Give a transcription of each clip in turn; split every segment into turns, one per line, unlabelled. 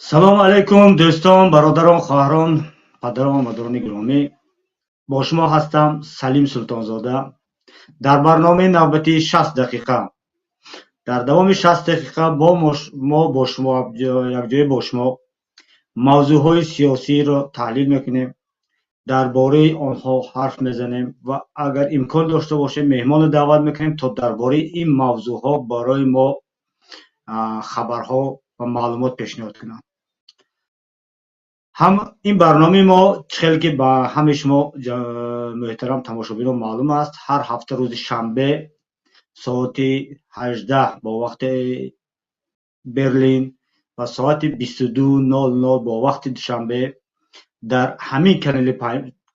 Салому алайкум, дӯстон, бародарон, хоҳарон, падарон ва модарони гиромӣ. Бо шумо ҳастам Салим Султонзода дар барномаи навбатии 60 дақиқа. Дар давоми 60 дақиқа бо мо бо шумо, якҷоя бо шумо мавзӯъҳои сиёсиро таҳлил мекунем, дар бораи онҳо ҳарф мезанем ва агар имкон дошта бошем, меҳмонро даъват мекунем, то дар бораи ин мавзӯъҳо барои мо хабарҳо ва маълумот пешниҳод кунанд. Ҳам ин барномаи мо, чӣ хеле ки ба ҳамаи шумо, муҳтарам тамошобинон, маълум аст, ҳар ҳафта рӯзи шанбе соати 18 бо вақти Берлин ва соати 22:00 бо вақти Душанбе дар ҳамин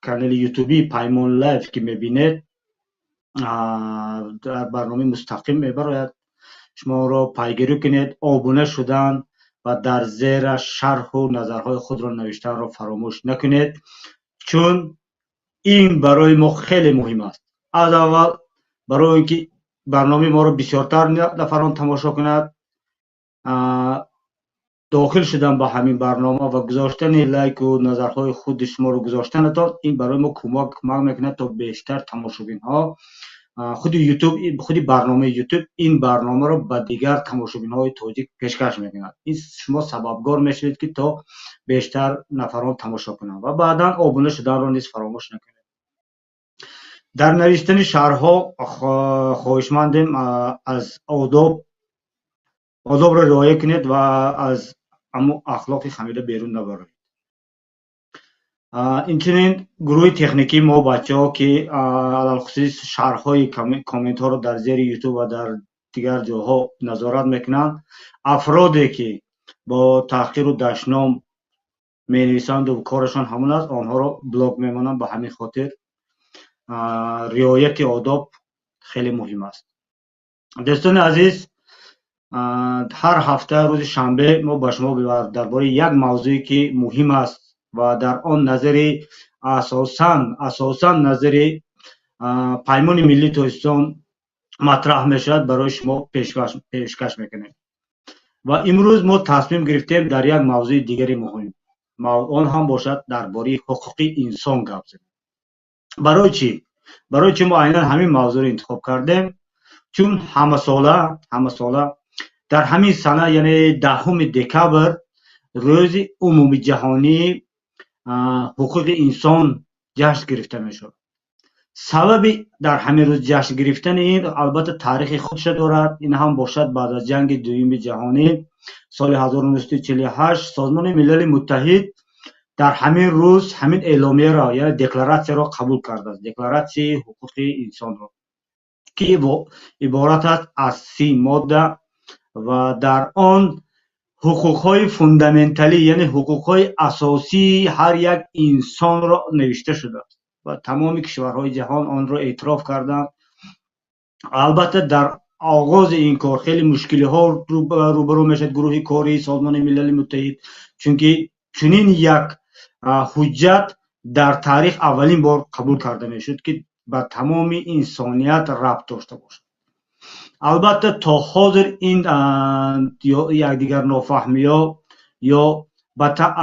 канали ютубии Паймон Лайв, ки мебинед, дар барномаи мустақим мебарояд. Шуморо пайгирӣ кунед, обуна шудан ва дар зераш шарҳу назарҳои худро навиштанро фаромӯш накунед, чун ин барои мо хеле муҳим аст. Аз аввал барои он ки барномаи моро бисёртар нафарон тамошо кунад, дохил шудан ба ҳамин барнома ва гузоштани лайку назарҳои худи шуморо гузоштанатон, ин барои мо кӯмак мекунад, то бештар тамошобинҳо, худи Ютуб, худи барномаи Ютуб ин барномаро ба дигар тамошобинҳои тоҷик пешкаш мекунад. Ин шумо сабабгор мешавед, ки то бештар нафарон тамошо кунанд. Ва баъдан обуна шуданро низ фаромӯш накунед. Дар навиштани шарҳҳо хоҳишмандем аз одобро риоя кунед ва аз ахлоқи ҳамида берун набароед. Инчунин гурӯҳи техникии мо, бачаҳо, ки алалхусус шарҳҳои комментҳоро дар зери Ютуб ва дар дигар ҷоҳо назорат мекунанд, афроде ки бо таҳқиру дашном менависанду корашон ҳамон аст, онҳоро блок мемонанд. Ба ҳамин хотир риояти одоб хеле муҳим аст. Дӯстони азиз, ҳар ҳафта рӯзи шанбе мо ба шумо дар бораи як мавзӯе, ки муҳим аст ва дар он назари асосан назари Паймони Миллии Тоҷикистон матраҳ мешавад, барои шумо пешкаш мекунем. Ва имрӯз мо тасмим гирифтем дар як мавзӯи дигари муҳим, он ҳам бошад дар бораи ҳуқуқи инсон гап занем. Барои чӣ? Барои чӣ мо айнан ҳамин мавзӯъро интихоб кардем? Чун ҳамасола дар ҳамин сана, яъне 10 декабр, рӯзи умумиҷаҳонии ҳуқуқи инсон ҷашн гирифта мешавад. Сабаби дар ҳамин рӯз ҷашн гирифтани ин албатта таърихи худша дорад. Ин ҳам бошад, баъд аз ҷанги дуюми ҷаҳонӣ, соли 1948, Созмони Милали Муттаҳид дар ҳамин рӯз ҳамин эъломияро, яъне декларатсияро қабул кардааст, декларатсияи ҳуқуқи инсонро, ки иборат аст аз 30 модда ва дар он ҳуқуқҳои фундаменталӣ, яъне ҳуқуқҳои асосии ҳар як инсонро навишта шудааст ва тамоми кишварҳои ҷаҳон онро эътироф карданд. Албатта, дар оғози ин кор хеле мушкилиҳо рӯбарӯ мешавад гурӯҳи кории Созмони Милали Муттаҳид, чунки чунин як ҳуҷҷат дар таърих аввалин бор қабул карда мешуд, ки ба тамоми инсоният рабт дошта бошад. Албатта, то ҳозир ин якдигар нофаҳмиҳо ё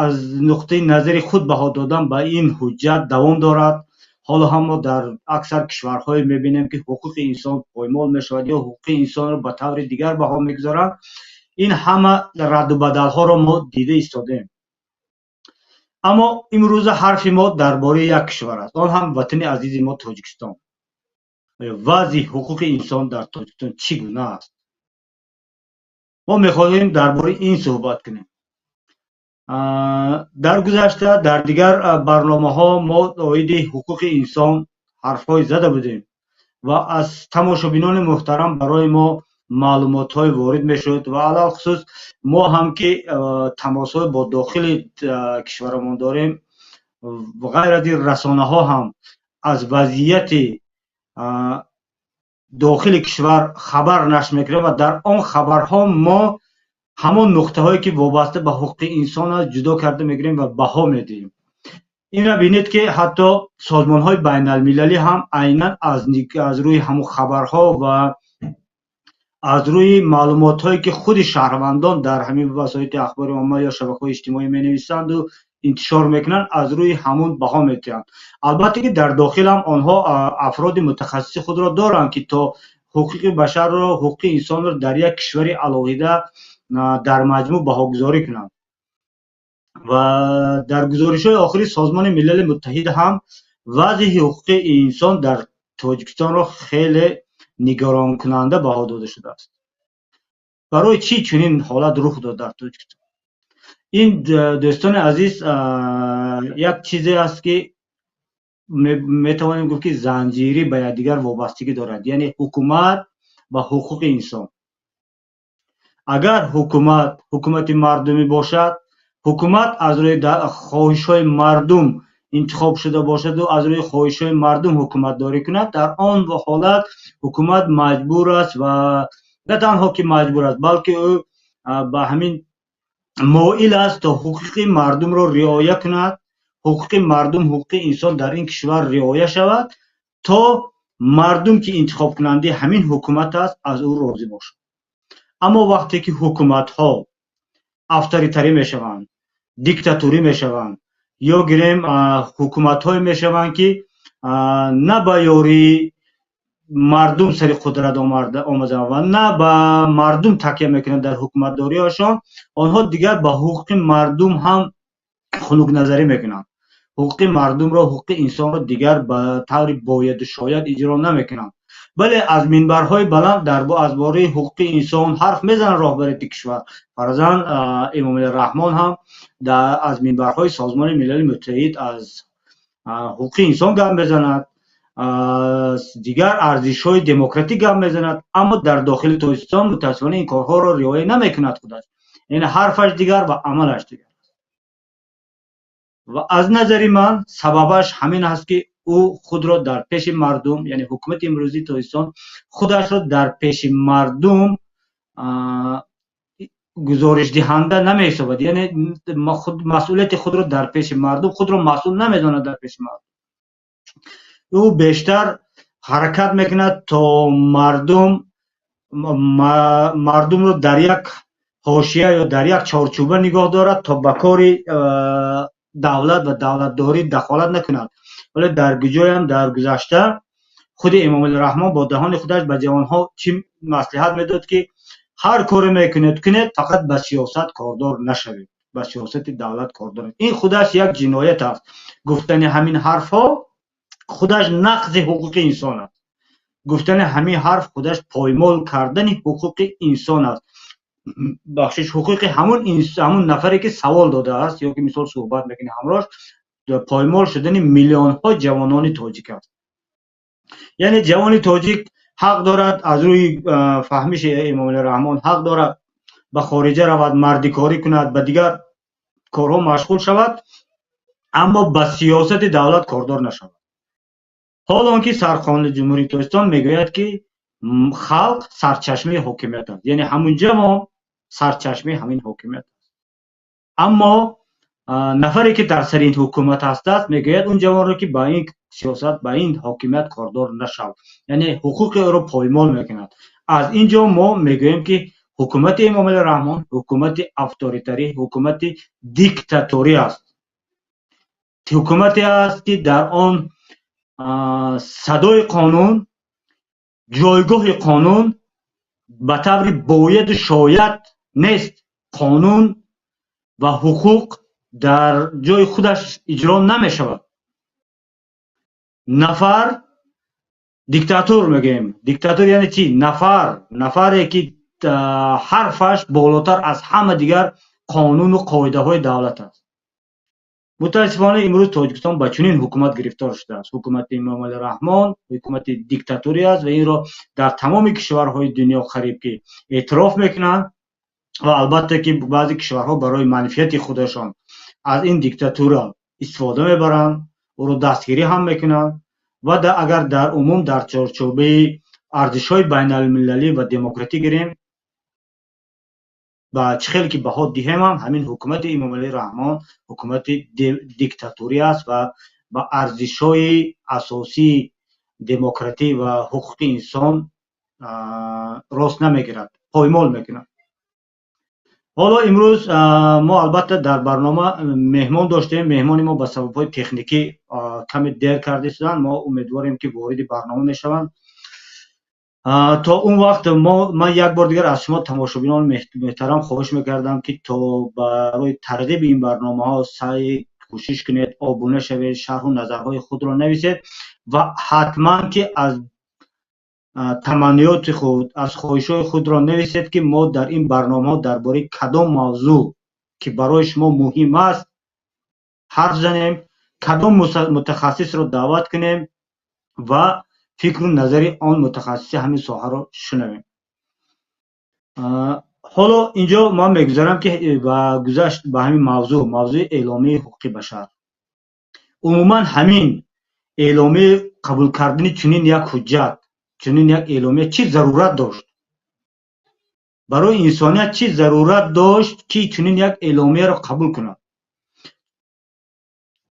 аз нуқтаи назари худ баҳо додан ба ин ҳуҷҷат давом дорад. Ҳоло ҳам мо дар аксар кишварҳое мебинем, ки ҳуқуқи инсон поймол мешавад ё ҳуқуқи инсонро ба таври дигар баҳо мегузоранд. Ин ҳама радду бадалҳоро мо дида истодаем. Аммо имрӯза ҳарфи мо дар бораи як кишвар аст, он ҳам ватани азизи мо Тоҷикистон. Вазъи ҳуқуқи инсон дар Тоҷикистон чӣ гуна аст? Мо мехоҳем дар бораи ин суҳбат кунем. Дар гузашта дар дигар барномаҳо мо оиди ҳуқуқи инсон ҳарфҳое зада будем ва аз тамошобинони муҳтарам барои мо маълумотҳое ворид мешуд. Ва алалхусус мо ҳам, ки тамосҳои бо дохили кишварамон дорем, ғайр аз ин расонаҳо ҳам аз вазъияти дохили кишвар хабар нашр мекунем ва дар он хабарҳо мо ҳамон нуқтаҳое, ки вобаста ба ҳуқуқи инсон аст, ҷудо карда мегирем ва баҳо медиҳем. Инро бинед, ки ҳатто созмонҳои байналмилалӣ ҳам айнан аз рӯи ҳамон хабарҳо ва Аз рӯи маълумотҳое, ки худи шаҳрвандон дар ҳамин васоити ахбори омма ё шабакаҳои иҷтимоӣ менависанду интишор мекунанд, аз рӯи ҳамун баҳо медиҳанд. Албатта, ки дар дохил ҳам онҳо афроди мутахассиси худро доранд, ки то ҳуқуқи башарро, ҳуқуқи инсонро дар як кишвари алоҳида дар маҷмӯъ баҳогузорӣ кунанд. Ва дар гузоришҳои охири Созмони Милали Муттаҳид ҳам вазъи ҳуқуқи инсон дар Тоҷикистонро хеле нигаронкунанда баҳо дода шудааст. Барои чӣ чунин ҳолат рух дод дар Тоҷикистон? Ин, дӯстони азиз, як чизе аст, ки метавонем гуфт, ки занҷирӣ ба якдигар вобастагӣ дорад, яъне ҳукумат ва ҳуқуқи инсон. Агар ҳукумат ҳукумати мардумӣ бошад, ҳукумат аз рӯи хоҳишҳои мардум интихоб шуда бошаду аз рӯи хоҳишҳои мардум ҳукуматдорӣ кунад, дар он ҳолат ҳукумат маҷбур аст ва на танҳо ки маҷбур аст, балки ӯ ба ҳамин моил аст, то ҳуқуқи мардумро риоя кунад, ҳуқуқи мардум, ҳуқуқи инсон дар ин кишвар риоя шавад, то мардум, ки интихобкунандаи ҳамин ҳукумат аст, аз ӯ розӣ бошад. Аммо вақте ки ҳукуматҳо авторитарӣ мешаванд, диктатурӣ мешаванд ё гирем ҳукуматҳое мешаванд, ки на ба ёрии мардум сари қудрат омаданд ва на ба мардум такя мекунанд дар ҳукуматдориашон, онҳо дигар ба ҳуқуқи мардум ҳам хунукназарӣ мекунанд, ҳуқуқи мардумро, ҳуқуқи инсонро дигар ба таври бояду шояд иҷро намекунанд. Бале, аз минбарҳои баланд дар аз бораи ҳуқуқи инсон ҳарф мезананд роҳбарияти кишвар. Фарзан, Эмомалӣ Раҳмон ҳам аз минбарҳои Созмони Милали Муттаҳид аз ҳуқуқи инсон гап мезанад, аз дигар арзишҳои демократӣ гап мезанад, аммо дар дохили Тоҷикистон, мутаассифона, ин корҳоро риоя намекунад худаш. Яъне ҳарфаш дигар ва амалаш дигар. Ва аз назари ман сабабаш ҳамин аст, ки ӯ худро дар пеши мардум, яъне ҳукумати имрӯзии Тоҷикистон худашро дар пеши мардум гузоришдиҳанда намеҳисобад, яъне масъулияти худро дар пеши мардум, худро масъул намедонад дар пеши мардум. Ӯ бештар ҳаракат мекунад, то мардумро дар як ҳошия ё дар як чорчӯба нигоҳ дорад, то ба кори давлат ва давлатдорӣ дахолат накунад. Вале дар куҷоям дар гузашта худи Эмомалӣ Раҳмон бо даҳони худаш ба ҷавонҳо чӣ маслиҳат медод, ки ҳар коре мекунед, кунед, фақат ба сиёсат кордор нашавед, ба сиёсати давлат кордор. Ин худаш як ҷиноят аст. Гуфтани ҳамин ҳарфҳо худаш нақзи ҳуқуқи инсон аст. Гуфтани ҳамин ҳарф худаш поймол кардани ҳуқуқи инсон аст, бахшиш, ҳуқуқи ҳамун нафаре, ки савол додааст ё ки мисол суҳбат мекунӣ ҳамроҳш, поймол шудани миллионҳо ҷавонони тоҷик аст. Яъне ҷавони тоҷик ҳақ дорад, аз рӯи фаҳмиши Эмомалӣ Раҳмон, ҳақ дорад ба хориҷа равад, мардикорӣ кунад, ба дигар корҳо машғул шавад, аммо ба сиёсати давлат кордор нашавад. Ҳол он ки Сарқонуни Ҷумҳурии Тоҷикистон мегӯяд, ки халқ сарчашмаи ҳокимият аст, яъне ҳамун ҷавон сарчашмаи ҳамин ҳокимият аст. Аммо нафаре, ки дар сари ин ҳукумат ҳастааст, мегӯяд он ҷавонро, ки ба ин сиёсат, ба ин ҳокимият кордор нашав, яъне ҳуқуқи ӯро поймол мекунад. Аз ин ҷо мо мегӯем, ки ҳукумати Эмомалӣ Раҳмон ҳукумати авторитарӣ, ҳукумати диктаторӣ аст, ҳукумате аст, ки дар он садои қонун, ҷойгоҳи қонун ба таври бояду шояд нест, қонун ва ҳуқуқ дар ҷои худаш иҷро намешавад. Нафар диктатор мегӯем. Диктатор яъне чӣ? Нафаре, ки ҳарфаш болотар аз ҳама дигар қонуну қоидаҳои давлат аст. Мутаассифона, имрӯз Тоҷикистон ба чунин ҳукумат гирифтор шудааст. Ҳукумати Эмомалӣ Раҳмон ҳукумати диктаторӣ аст ва инро дар тамоми кишварҳои дунё қариб ки эътироф мекунанд. Ва албатта, ки баъзе кишварҳо барои манфиати худашон аз ин диктатура истифода мебаранд, ӯро дастгирӣ ҳам мекунанд. Ва агар дар умум дар чорчӯбаи арзишҳои байналмилалӣ ва демократӣ гирем, ба чӣ хеле ки баҳо диҳем ҳам, ҳамин ҳукумати Эмомалӣ Раҳмон ҳукумати диктаторӣ аст ва ба арзишҳои асосии демократӣ ва ҳуқуқи инсон. Рост намегирад, поймол мекунад. Ҳоло имрӯз мо албатта дар барнома меҳмон доштем. Меҳмони мо ба сабабҳои техникӣ каме дер карда истоданд. Мо умедворем, ки вориди барнома мешаванд. То он вақт ман як бор дигар аз шумо, тамошобинони муҳтарам, хоҳиш мекардам, ки то барои тарғиби ин барномаҳо саъй кӯшиш кунед, обуна шавед, шарҳу назарҳои худро нависед ва ҳатман ки аз таманниёти худ, аз хоҳишҳои худро нависед, ки мо дар ин барномаҳо дар бораи кадом мавзӯъ, ки барои шумо муҳим аст, ҳарф занем, кадом мутахассисро даъват кунем ва фикру назари он мутахассиси ҳамин соҳаро шунавем. Ҳоло инҷо ман мегузарам, ки ба гузашт ба ҳамин мавзӯъ, мавзӯи Эъломияи ҳуқуқи башар. Умуман, ҳамин эъломия, қабул кардани чунин як ҳуҷҷат, чунин як эъломия чӣ зарурат дошт? Барои инсоният чӣ зарурат дошт, ки чунин як эъломияро қабул кунад?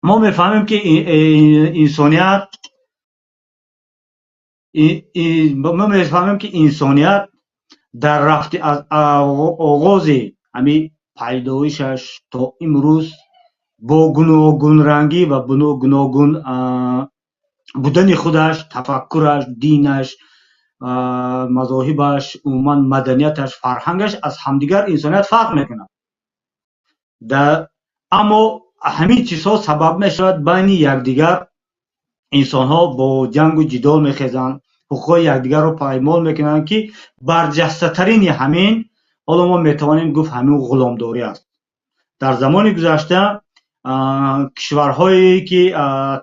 Мо мефаҳмем, ки инсоният, мо мефаҳмем, ки инсоният дар рафти аз оғози ҳамин пайдоишаш то имрӯз бо гуногунрангӣ ва гуногун будани худаш, тафаккураш, динаш, мазоҳибаш, умуман маданияташ, фарҳангаш аз ҳамдигар инсоният фарқ мекунад. Аммо ҳамин чизҳо сабаб мешавад, байни якдигар инсонҳо бо ҷангу ҷидол мехезанд, ҳуқуқҳои якдигарро паймол мекунанд, ки барҷастатарини ҳамин ҳоло мо метавонем гуфт, ҳамин ғуломдорӣ аст. Дар замони гузашта кишварҳое, ки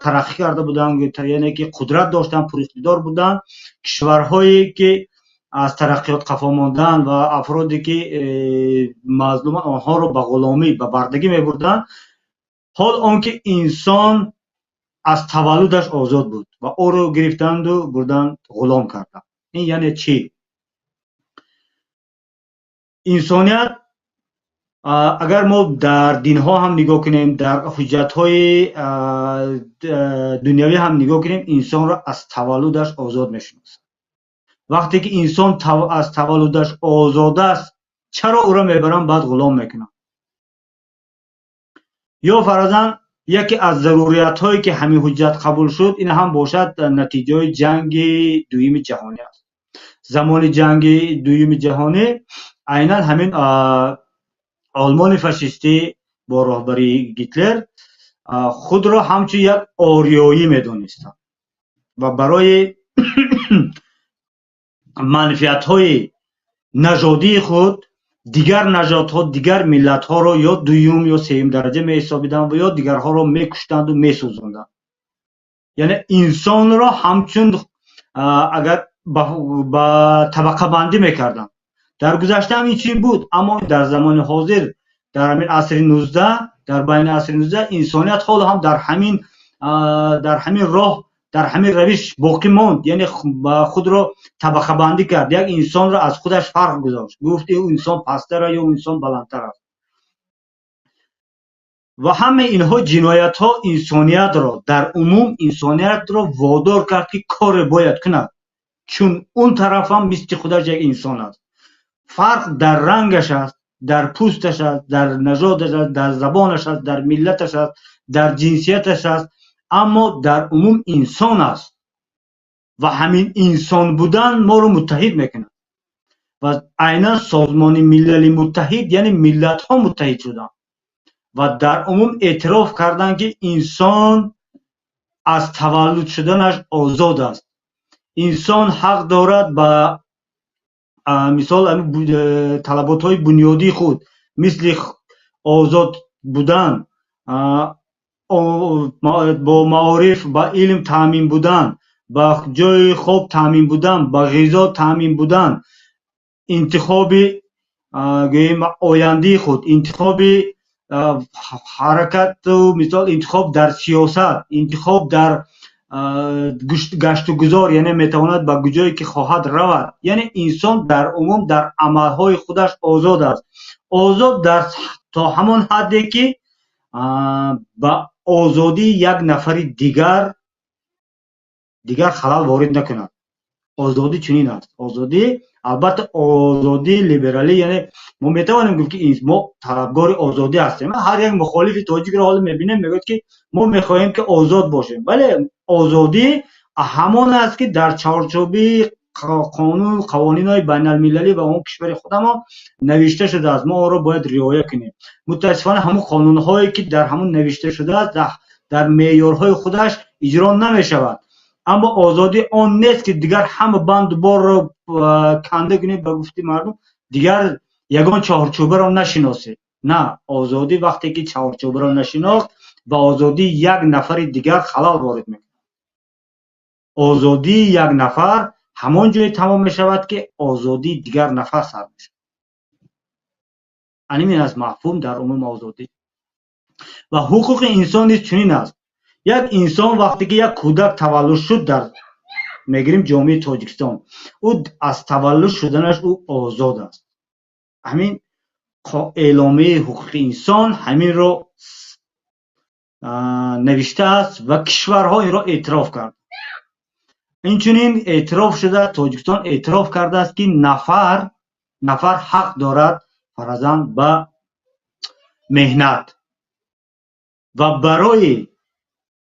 тараққӣ карда буданд, яъне ки қудрат доштанд, пуриқтидор буданд, кишварҳое, ки аз тараққиёт қафо монданд ва афроде, ки мазлуман, онҳоро ба ғуломӣ, ба бардагӣ мебурданд. Ҳол он ки инсон аз таваллудаш озод буд ва ӯро гирифтанду бурданд, ғулом карданд. Ин яъне чӣ? Инсоният, агар мо дар динҳо ҳам нигоҳ кунем, дар ҳуҷҷатҳои дунявӣ ҳам нигоҳ кунем, инсонро аз таваллудаш озод мешиносад. Вақте ки инсон аз таваллудаш озод аст, чаро ӯро мебаранд, баъд ғулом мекунанд? Ё фарзан, яке аз заруриятҳое, ки ҳамин ҳуҷҷат қабул шуд, ин ҳам бошад, натиҷаи Ҷанги Дуюми Ҷаҳонӣ аст. Замони Ҷанги Дуюми Ҷаҳонӣ айнан ҳамин Олмони фашистӣ бо роҳбарии Гитлер худро ҳамчун як ориёӣ медонистанд ва барои манфиатҳои нажодии худ дигар нажодҳо, дигар миллатҳоро ё дуюм ё сеюм дараҷа меҳисобиданд ва ё дигарҳоро мекуштанду месӯзонданд. Яъне инсонро ҳамчун агар ба табақабандӣ мекарданд. Дар гузашта ҳам ин чунин буд, аммо дар замони ҳозир, дар ҳамин асри 19, дар байни асри 19, инсоният ҳоло ҳам дар ҳамин роҳ, дар ҳамин равиш боқӣ монд. Яъне ба худро табақабандӣ кард, як инсонро аз худаш фарқ гузошт, гуфт, ӯ инсон пасттар ё инсон баландтар аст. Ва ҳамаи инҳо ҷиноятҳо инсониятро, дар умум инсониятро водор кард, ки коре бояд кунад, чун он тараф ҳам мисли худаш як инсон аст. Фарқ дар рангаш аст, дар пӯсташ аст, дар нажодаш аст, дар забонаш аст, дар миллаташ аст, дар ҷинсияташ аст, аммо дар умум инсон аст ва ҳамин инсон будан моро муттаҳид мекунад. Ва айнан Созмони Милали Муттаҳид, яъне миллатҳо муттаҳид шуданд ва дар умум эътироф карданд, ки инсон аз таваллуд шуданаш озод аст. Инсон ҳақ дорад ба мисол талаботҳои бунёдии худ, мисли озод будан, бо маориф, ба илм таъмин будан, ба ҷойи хоб таъмин будан, ба ғизо таъмин будан, интихоби, гӯем, ояндаи худ, интихоби ҳаракату мисол интихоб дар сиёсат, интихоб дар гашту гузор, яъне метавонад ба куҷое ки хоҳад равад. Яъне инсон дар умум дар амалҳои худаш озод аст. Озод дар то ҳамон ҳадде, ки ба озодии як нафари дигар халал ворид накунад. Озодӣ чунин аст. Озодӣ, албатта, озодии либералӣ, яъне мо метавонем гуфт, ки мо талабгори озодӣ ҳастем. Ҳар як мухолифи тоҷикро ҳоло мебинем, мегӯяд, ки мо мехоҳем, ки озод бошем. Бале, озодӣ ҳамон аст, ки дар чорчӯби қонун, қавонинҳои байналмилалӣ ва он кишвари худамон навишта шудааст, мо онро бояд риоя кунем. Мутаассифона, ҳамон қонунҳое, ки дар ҳамон навишта шудааст, дар меъёрҳои худаш иҷро намешавад. Аммо озодӣ он нест, ки дигар ҳама банду борро канда кунед, ба гуфти мардум, дигар ягон чаҳорчӯбаро нашиносед. На, озодӣ вақте ки чаҳорчӯбаро нашинохт, ба озодии як нафари дигар халал ворид мекунад. Озодии як нафар ҳамон ҷое тамом мешавад, ки озодии дигар нафар сар мешавад. Ҳамин аст мафҳум дар умум озодӣ. Ва ҳуқуқи инсон низ чунин аст. Як инсон вақте ки як кӯдак таваллуд шуд, дар мегирем ҷомеаи Тоҷикистон, ӯ аз таваллуд шуданаш ӯ озод аст. Ҳамин эъломияи ҳуқуқи инсон ҳаминро навиштааст ва кишварҳо инро эътироф кард. Инчунин эътироф шуда, Тоҷикистон эътироф кардааст, ки нафар ҳақ дорад, фарзан, ба меҳнат ва барои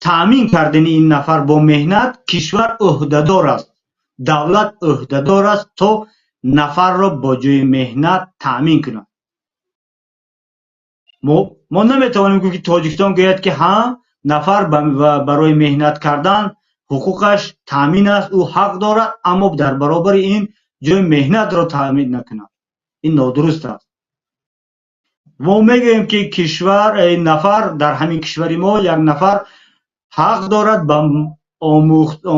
таъмин кардани ин нафар бо меҳнат кишвар ӯҳдадор аст, давлат ӯҳдадор аст, то нафарро бо ҷои меҳнат таъмин кунад. Мо наметавонем гӯем, ки Тоҷикистон гӯяд, ки ҳа, нафар барои меҳнат кардан ҳуқуқаш таъмин аст, ӯ ҳақ дорад, аммо дар баробари ин ҷои меҳнатро таъмин накунад. Ин нодуруст аст. Мо мегӯем, ки кишвар, нафар дар ҳамин кишвари мо як нафар ҳақ дорад ба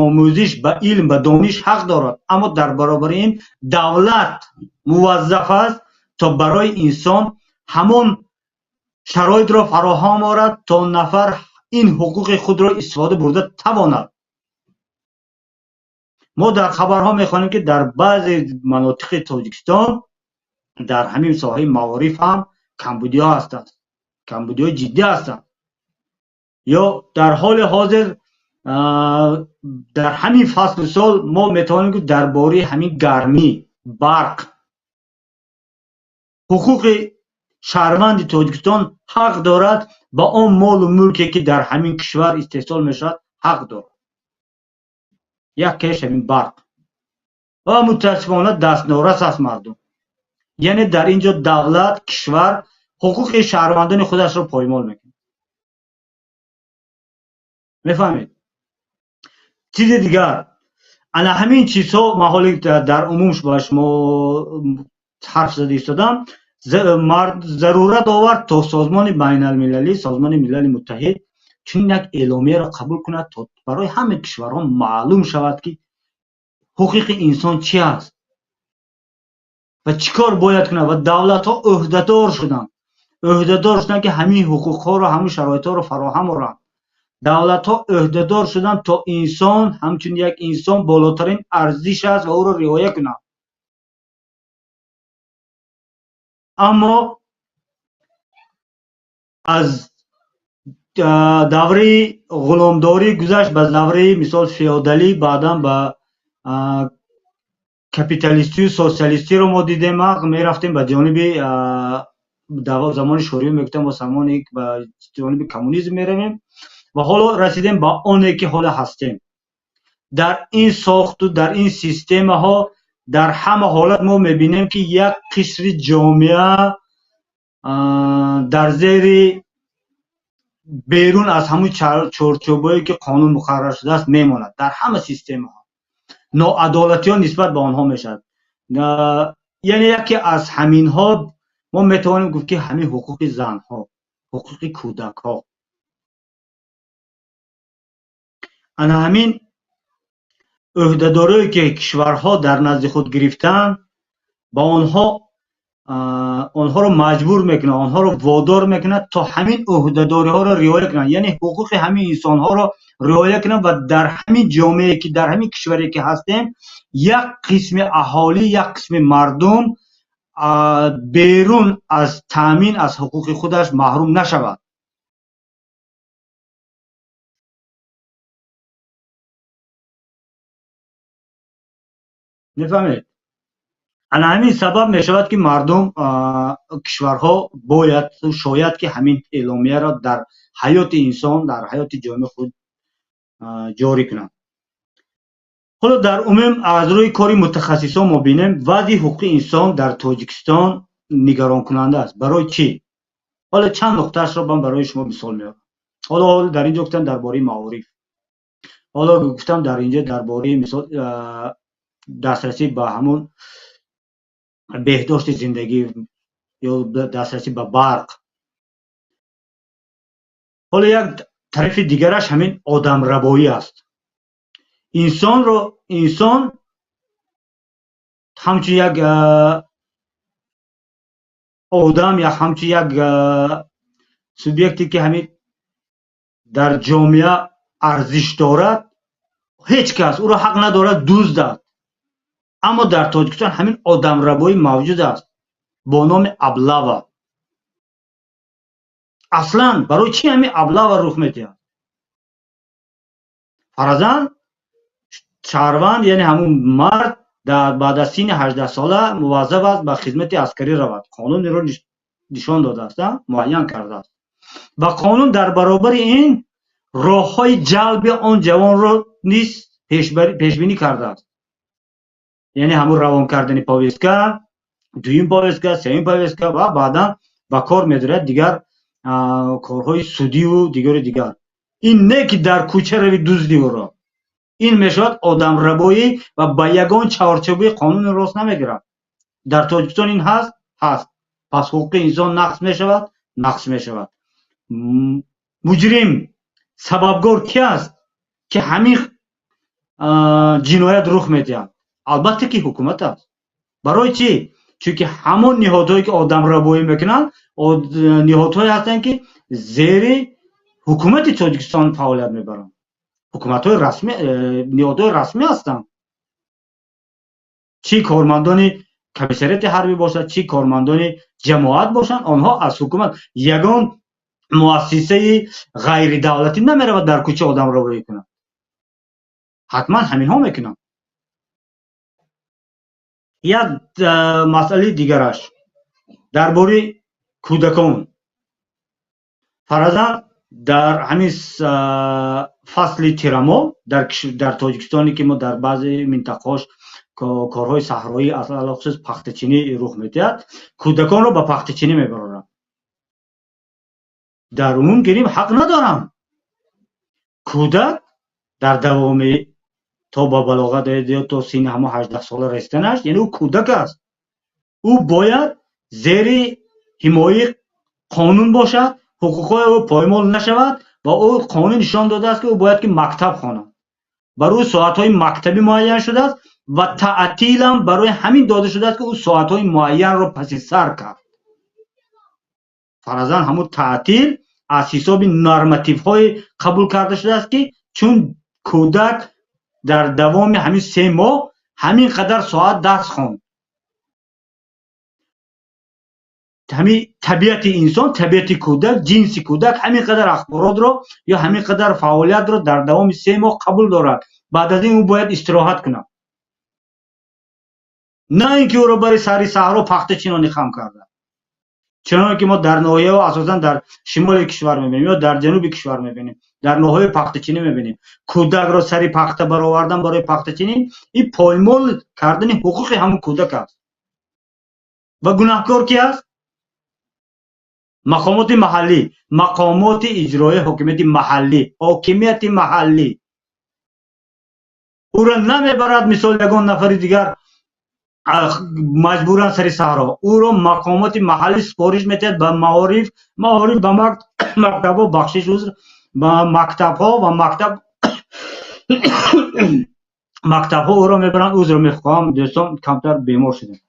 омӯзиш, ба илм, ба дониш ҳақ дорад, аммо дар баробари ин давлат муваззаф аст, то барои инсон ҳамон шароитро фароҳам орад, то нафар ин ҳуқуқи худро истифода бурда тавонад. Мо дар хабарҳо мехонем, ки дар баъзе манотиқи Тоҷикистон дар ҳамин соҳаи маориф ҳам камбудиҳо ҳастанд, камбудиҳои ҷиддӣ ҳастанд. Ё дар ҳоли ҳозир, дар ҳамин фасли сол мо метавонем, ки дар бораи ҳамин гармӣ, барқ, ҳуқуқи шаҳрванди Тоҷикистон ҳақ дорад ба он молу мулке, ки дар ҳамин кишвар истеҳсол мешавад, ҳақ дорад. Якеш ҳамин барқ ва мутаассифона дастнорас аст мардум. Яъне дар ин ҷо давлат, кишвар ҳуқуқи шаҳрвандони худашро поймол мекунад. Мефаҳмед? Чизи дигар, ана ҳамин чизҳо ман ҳоли дар умум ба шумо ҳарф зада истодам, зарурат овард, то созмони байналмилалӣ, Созмони Милали Муттаҳид чунин як эъломияро қабул кунад, то барои ҳамаи кишварҳо маълум шавад, ки ҳуқуқи инсон чи аст ва чӣ кор бояд кунад. Ва давлатҳо ӯҳдадор шуданд, ки ҳамин ҳуқуқҳоро, ҳамин шароитҳоро фароҳам оранд. Давлатҳо ӯҳдадор шуданд, то инсон ҳамчун як инсон болотарин арзиш аст ва ӯро риоя кунанд. Аммо аз давраи ғуломдорӣ гузашт ба давраи, мисол, феодалӣ, баъдан ба капиталистию социалистиро мо дидем, мерафтем ба ҷониби замони шӯравӣ, мегуфтем мо замони ба ҷониби коммунизм меравем ва ҳоло расидем ба оне, ки ҳоло ҳастем. Дар ин сохту дар ин системаҳо дар ҳама ҳолат мо мебинем, ки як қишри ҷомеа дар зери, берун аз ҳамун чорчӯбое, ки қонун муқаррар шудааст, мемонад. Дар ҳама системаҳо ноадолатиҳо нисбат ба онҳо мешавад. Яъне яке аз ҳаминҳо мо метавонем гуфт, ки ҳамин ҳуқуқи занҳо, ҳуқуқи кӯдакҳо. Ана ҳамин ӯҳдадорие, ки кишварҳо дар назди худ гирифтаанд, ба онҳо, онҳоро маҷбур мекунад, онҳоро водор мекунад, то ҳамин ӯҳдадориҳоро риоя кунанд, яъне ҳуқуқи ҳамин инсонҳоро риоя кунанд. Ва дар ҳамин ҷомеае, ки дар ҳамин кишваре, ки ҳастем, як қисми аҳолӣ, як қисми мардум берун аз таъмин аз ҳуқуқи худаш маҳрум нашавад. Мефаҳмед, ана ҳамин сабаб мешавад, ки мардум, кишварҳо бояд, шояд, ки ҳамин эъломияро дар ҳаёти инсон, дар ҳаёти ҷомеаи худ ҷорӣ кунанд. Ҳоло дар умум аз рӯи кори мутахассисон мо бинем, вазъи ҳуқуқи инсон дар Тоҷикистон нигаронкунанда аст. Барои чӣ? Ҳоло чанд нуқтаашро ман барои шумо мисол меорам. Ҳоло дар ин ҷо гуфтам дар бораи маориф, ҳоло гуфтам дар ин ҷо дар бораи, мисол, дастрасӣ ба ҳамун беҳдошти зиндагӣ ё дастрасӣ ба барқ. Ҳоло як тарафи дигараш ҳамин одамрабоӣ аст. Инсонро, инсон ҳамчун як одам ё ҳамчун як субъекте, ки ҳамин дар ҷомеа арзиш дорад, ҳеҷ кас ӯро ҳақ надорад дуздад. Аммо дар Тоҷикистон ҳамин одамрабоӣ мавҷуд аст бо номи облава. Аслан барои чӣ ҳамин облава рух медиҳад? Фарзан, шаҳрванд, яъне ҳамун мард, баъд аз синни 18-сола муваззаф аст ба хизмати аскарӣ равад. Қонун инро нишон додааст, муайян кардааст ва қонун дар баробари ин роҳҳои ҷалби он ҷавонро низ пешбинӣ кардааст, яъне ҳамун равон кардани повестка, дуюм повестка, сеюм повестка ва баъдан ба кор медорад дигар корҳои судиву дигару дигар. Ин не ки дар кӯча рави дузди ӯро, ин мешавад одамрабоӣ ва ба ягон чаҳорчӯбаи қонуни рост намегирад. Дар Тоҷикистон ин ҳаст? Ҳаст. Пас ҳуқуқи инсон нақз мешавад? Нақз мешавад. Муҷрим, сабабгор ки аст, ки ҳамин ҷиноят рух медиҳад? Албатта, ки ҳукумат аст. Барои чӣ? Чунки ҳамон ниҳодҳое, ки одамрабоӣ мекунанд, ниҳодҳое ҳастанд, ки зери ҳукумати Тоҷикистон фаъолият мебаранд, ҳукуматҳои расмӣ, ниҳодҳои расмӣ ҳастанд, чӣ кормандони комиссариати ҳарбӣ бошад, чӣ кормандони ҷамоат бошанд, онҳо аз ҳукумат. Ягон муассисаи ғайридавлатӣ намеравад дар кӯча одамрабоӣ кунад, ҳатман ҳаминҳо мекунанд. Як масъалаи дигараш дар бораи кӯдакон. Фарзан, дар ҳамин фасли тирамоҳ дар Тоҷикистоне, ки мо дар баъзе минтақаҳош корҳои саҳроӣ, алалхусус пахтачинӣ рух медиҳад, кӯдаконро ба пахтачинӣ мебароранд. Дар умум гирим, ҳақ надоранд. Кӯдак дар давоми то ба балоғат ё то синни ҳамон 18-сола расиданаш, яъне ӯ кӯдак аст, ӯ бояд зери ҳимояи қонун бошад, ҳуқуқҳои ӯ поймол нашавад ва ӯ қонун нишон додааст, ки ӯ бояд ки мактаб хонад. Барои ӯ соатҳои мактабӣ муайян шудааст ва таътилам барои ҳамин дода шудааст, ки ӯ соатҳои муайянро паси сар кард. Фарзан, ҳамун таътил аз ҳисоби нормативҳое қабул карда шудааст, ки чун кӯдак дар давоми ҳамин 3 моҳ ҳамин қадар соат дарс хонд. Ҳамин табиати инсон, табиати кӯдак, ҷинси кӯдак ҳамин қадар ахборотро ё ҳамин қадар фаъолиятро дар давоми 3 моҳ қабул дорад, баъд аз ин ӯ бояд истироҳат кунад, на ин ки ӯро бари сари саҳро пахта чинони хам карда, чуноне ки мо дар ноҳияҳо, асосан дар шимоли кишвар мебинем ё дар ҷануби кишвар мебинем, дар ноҳияи пахтачинӣ мебинем. Кӯдакро сари пахта баровардан барои пахтачинӣ, ин поймол кардани ҳуқуқи ҳамун кӯдак аст. Ва гунаҳкор ки аст? Мақомоти маҳаллӣ, мақомоти иҷроияи ҳокимияти маҳаллӣ. Ҳокимияти маҳаллӣ ӯро намебарад, мисол, ягон нафари дигар маҷбуран сари саҳро. Ӯро мақомоти маҳаллӣ супориш медиҳад ба маориф, маориф ба мактабҳо, бахшиш, узр, ба мактабҳо ва мактабҳо ӯро мебаранд. Узр мехоҳам, дӯстон, камтар бемор шудем.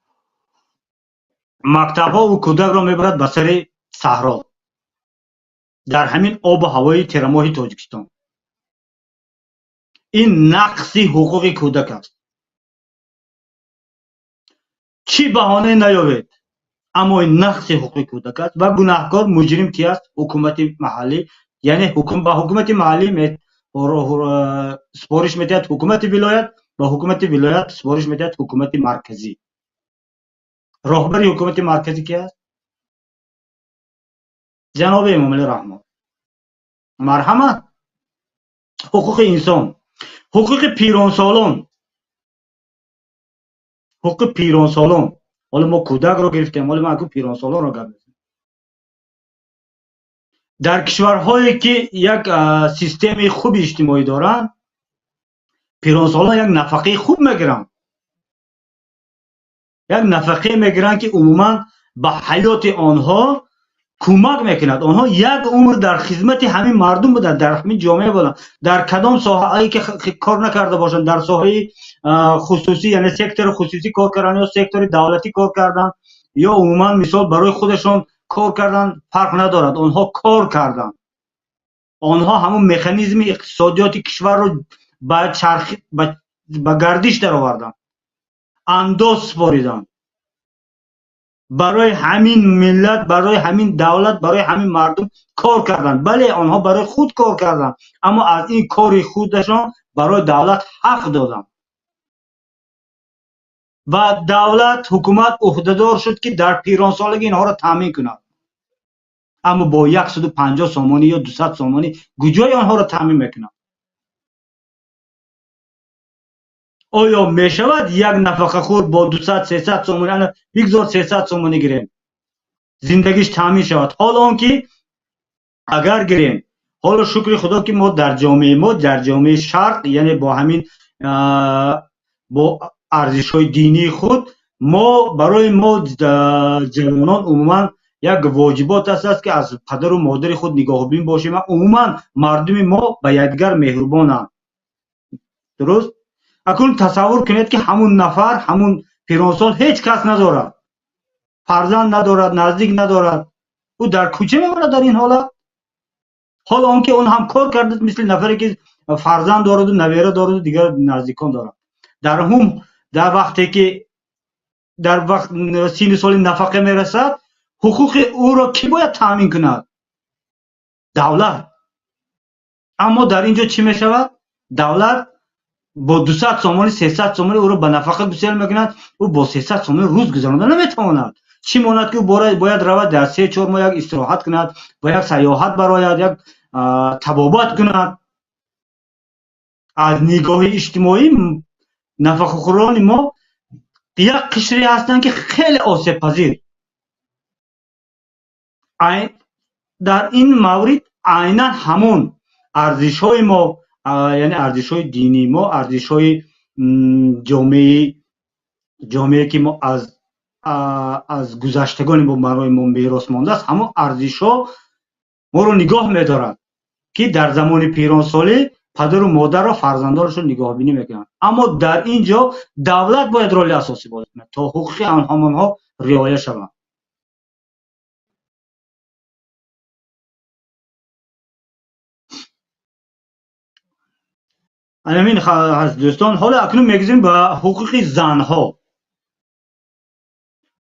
Мактабҳо ӯ кӯдакро мебарад ба сари саҳро дар ҳамин обу ҳавои тирамоҳи Тоҷикистон. Ин нақси ҳуқуқи кӯдак аст. Чӣ баҳонае наёбед, аммо ин нақси ҳуқуқи кӯдак аст ва гунаҳкор, муҷрим ки аст? Ҳукумати маҳаллӣ, яъне ба ҳукумати маҳаллӣ супориш медиҳад ҳукумати вилоят. Ба ҳукумати вилоят супориш медиҳад ҳукумати марказӣ. Роҳбари ҳукумати марказӣ ки аст? Ҷаноби Эмомалӣ Раҳмон. Марҳамат. Ҳуқуқи инсон, ҳуқуқи пиронсолон, ҳуқуқи пиронсолон. Ҳоло мо кӯдакро гирифтем, ҳоло ман пиронсолонро гап мезанам. Дар кишварҳое ки як системаи хуби иҷтимоӣ доранд, пиронсолон як нафақаи хуб мегиранд, як нафақае мегиранд, ки умуман ба ҳаёти онҳо кӯмак мекунад. Онҳо як умр дар хизмати ҳамин мардум буданд, дар ҳамин ҷомеа буданд. Дар кадом соҳае ки кор накарда бошанд, дар соҳаи хусусӣ, яъне сектори хусусӣ кор карданд ё сектори давлатӣ кор карданд, ё умуман мисол барои худашон кор карданд, фарқ надорад. Онҳо кор карданд. Онҳо ҳамун механизми иқтисодиёти кишварро ба чарх, ба гардиш дароварданд, андоз супориданд. Барои ҳамин миллат, барои ҳамин давлат, барои ҳамин мардум кор карданд. Бале, онҳо барои худ кор карданд, аммо аз ин кори худашон барои давлат ҳақ доданд. Ва давлат, ҳукумат ӯҳдадор шуд, ки дар пиронсолагӣ инҳоро таъмин кунад. Аммо бо 150 сомонӣ ё 200 сомонӣ куҷои онҳоро таъмин мекунад? Оё мешавад як нафақахӯр бо 200, 300 сомонӣ, ана бигзор 300 сомонӣ гирем, зиндагиш таъмин шавад? Ҳол он ки агар гирем, ҳоло шукри худо ки мо дар ҷомеаи мо, дар ҷомеаи шарқ, яъне бо ҳамин бо арзишҳои динии худ, мо барои мо ҷавонон умуман як воҷибот аст, ки аз падару модари худ нигоҳубин бошем. Умуман мардуми мо ба якдигар меҳрубонанд. Дуруст? Акнун тасаввур кунед, ки ҳамун нафар, ҳамун пиронсол ҳеҷ кас надорад, фарзанд надорад, наздик надорад, ӯ дар кӯча мемонад дар ин ҳолат. Ҳоло он ки он ҳам кор кардааст, мисли нафаре ки фарзанд дораду, набера дораду, дигар наздикон дорад. Дар ҳум дар вақте ки дар вақт синни соли нафақа мерасад, ҳуқуқи ӯро кӣ бояд таъмин кунад? Давлат. Аммо дар ин ҷо чӣ мешавад? Давлат бо 200 сомонӣ, 300 сомонӣ ӯро ба нафақа гусел мекунад. Ӯ бо 300 сомонӣ рӯз гузаронда наметавонад. Чӣ монад, ки ӯ бояд равад дар 3-4 моҳ як истироҳат кунад ва як сайёҳат барояд, як табобат кунад. Аз нигоҳи иҷтимоӣ нафақахӯрони мо як қишре ҳастанд, ки хеле осебпазир. Дар ин маврид айнан ҳамон арзишҳои мо, яъне арзишҳои динии мо, арзишҳои ҷомеае ки мо аз гузаштагони мо барои мо мерос мондааст, ҳамон арзишҳо моро нигоҳ медорад, ки дар замони пиронсолӣ падару модарро фарзандонашон нигоҳбинӣ мекунанд. Аммо дар ин ҷо давлат бояд роли асосӣ бозӣ кунад, то ҳуқуқи ҳамонҳо риоя шаванд. Ҳамин ҳаст, дӯстон. Ҳоло акнун мегузарем ба ҳуқуқи занҳо.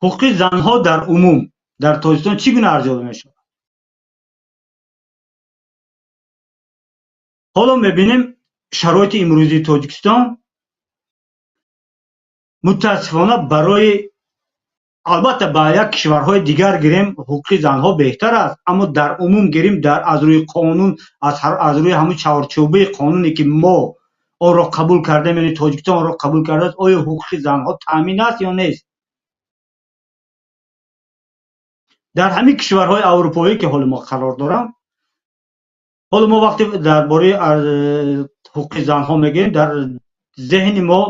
Ҳуқуқи занҳо дар умум дар Тоҷикистон чӣ гуна арзёбӣ мешавад? Ҳоло мебинем, шароити имрӯзии Тоҷикистон мутаассифона барои, албатта, ба як кишварҳои дигар гирем, ҳуқуқи занҳо беҳтар аст, аммо дар умум гирем, дар аз рӯи қонун, аз рӯи ҳамун чаҳорчӯбаи қонуне ки мо онро қабул кардем, яъне Тоҷикистон онро қабул кардааст, оё ҳуқуқи занҳо таъмин аст ё нест? Дар ҳамин кишварҳои аврупоӣ ки ҳоло мо қарор дорам, ҳоло мо вақте дар бораи ҳуқуқи занҳо мегӯем, дар зеҳни мо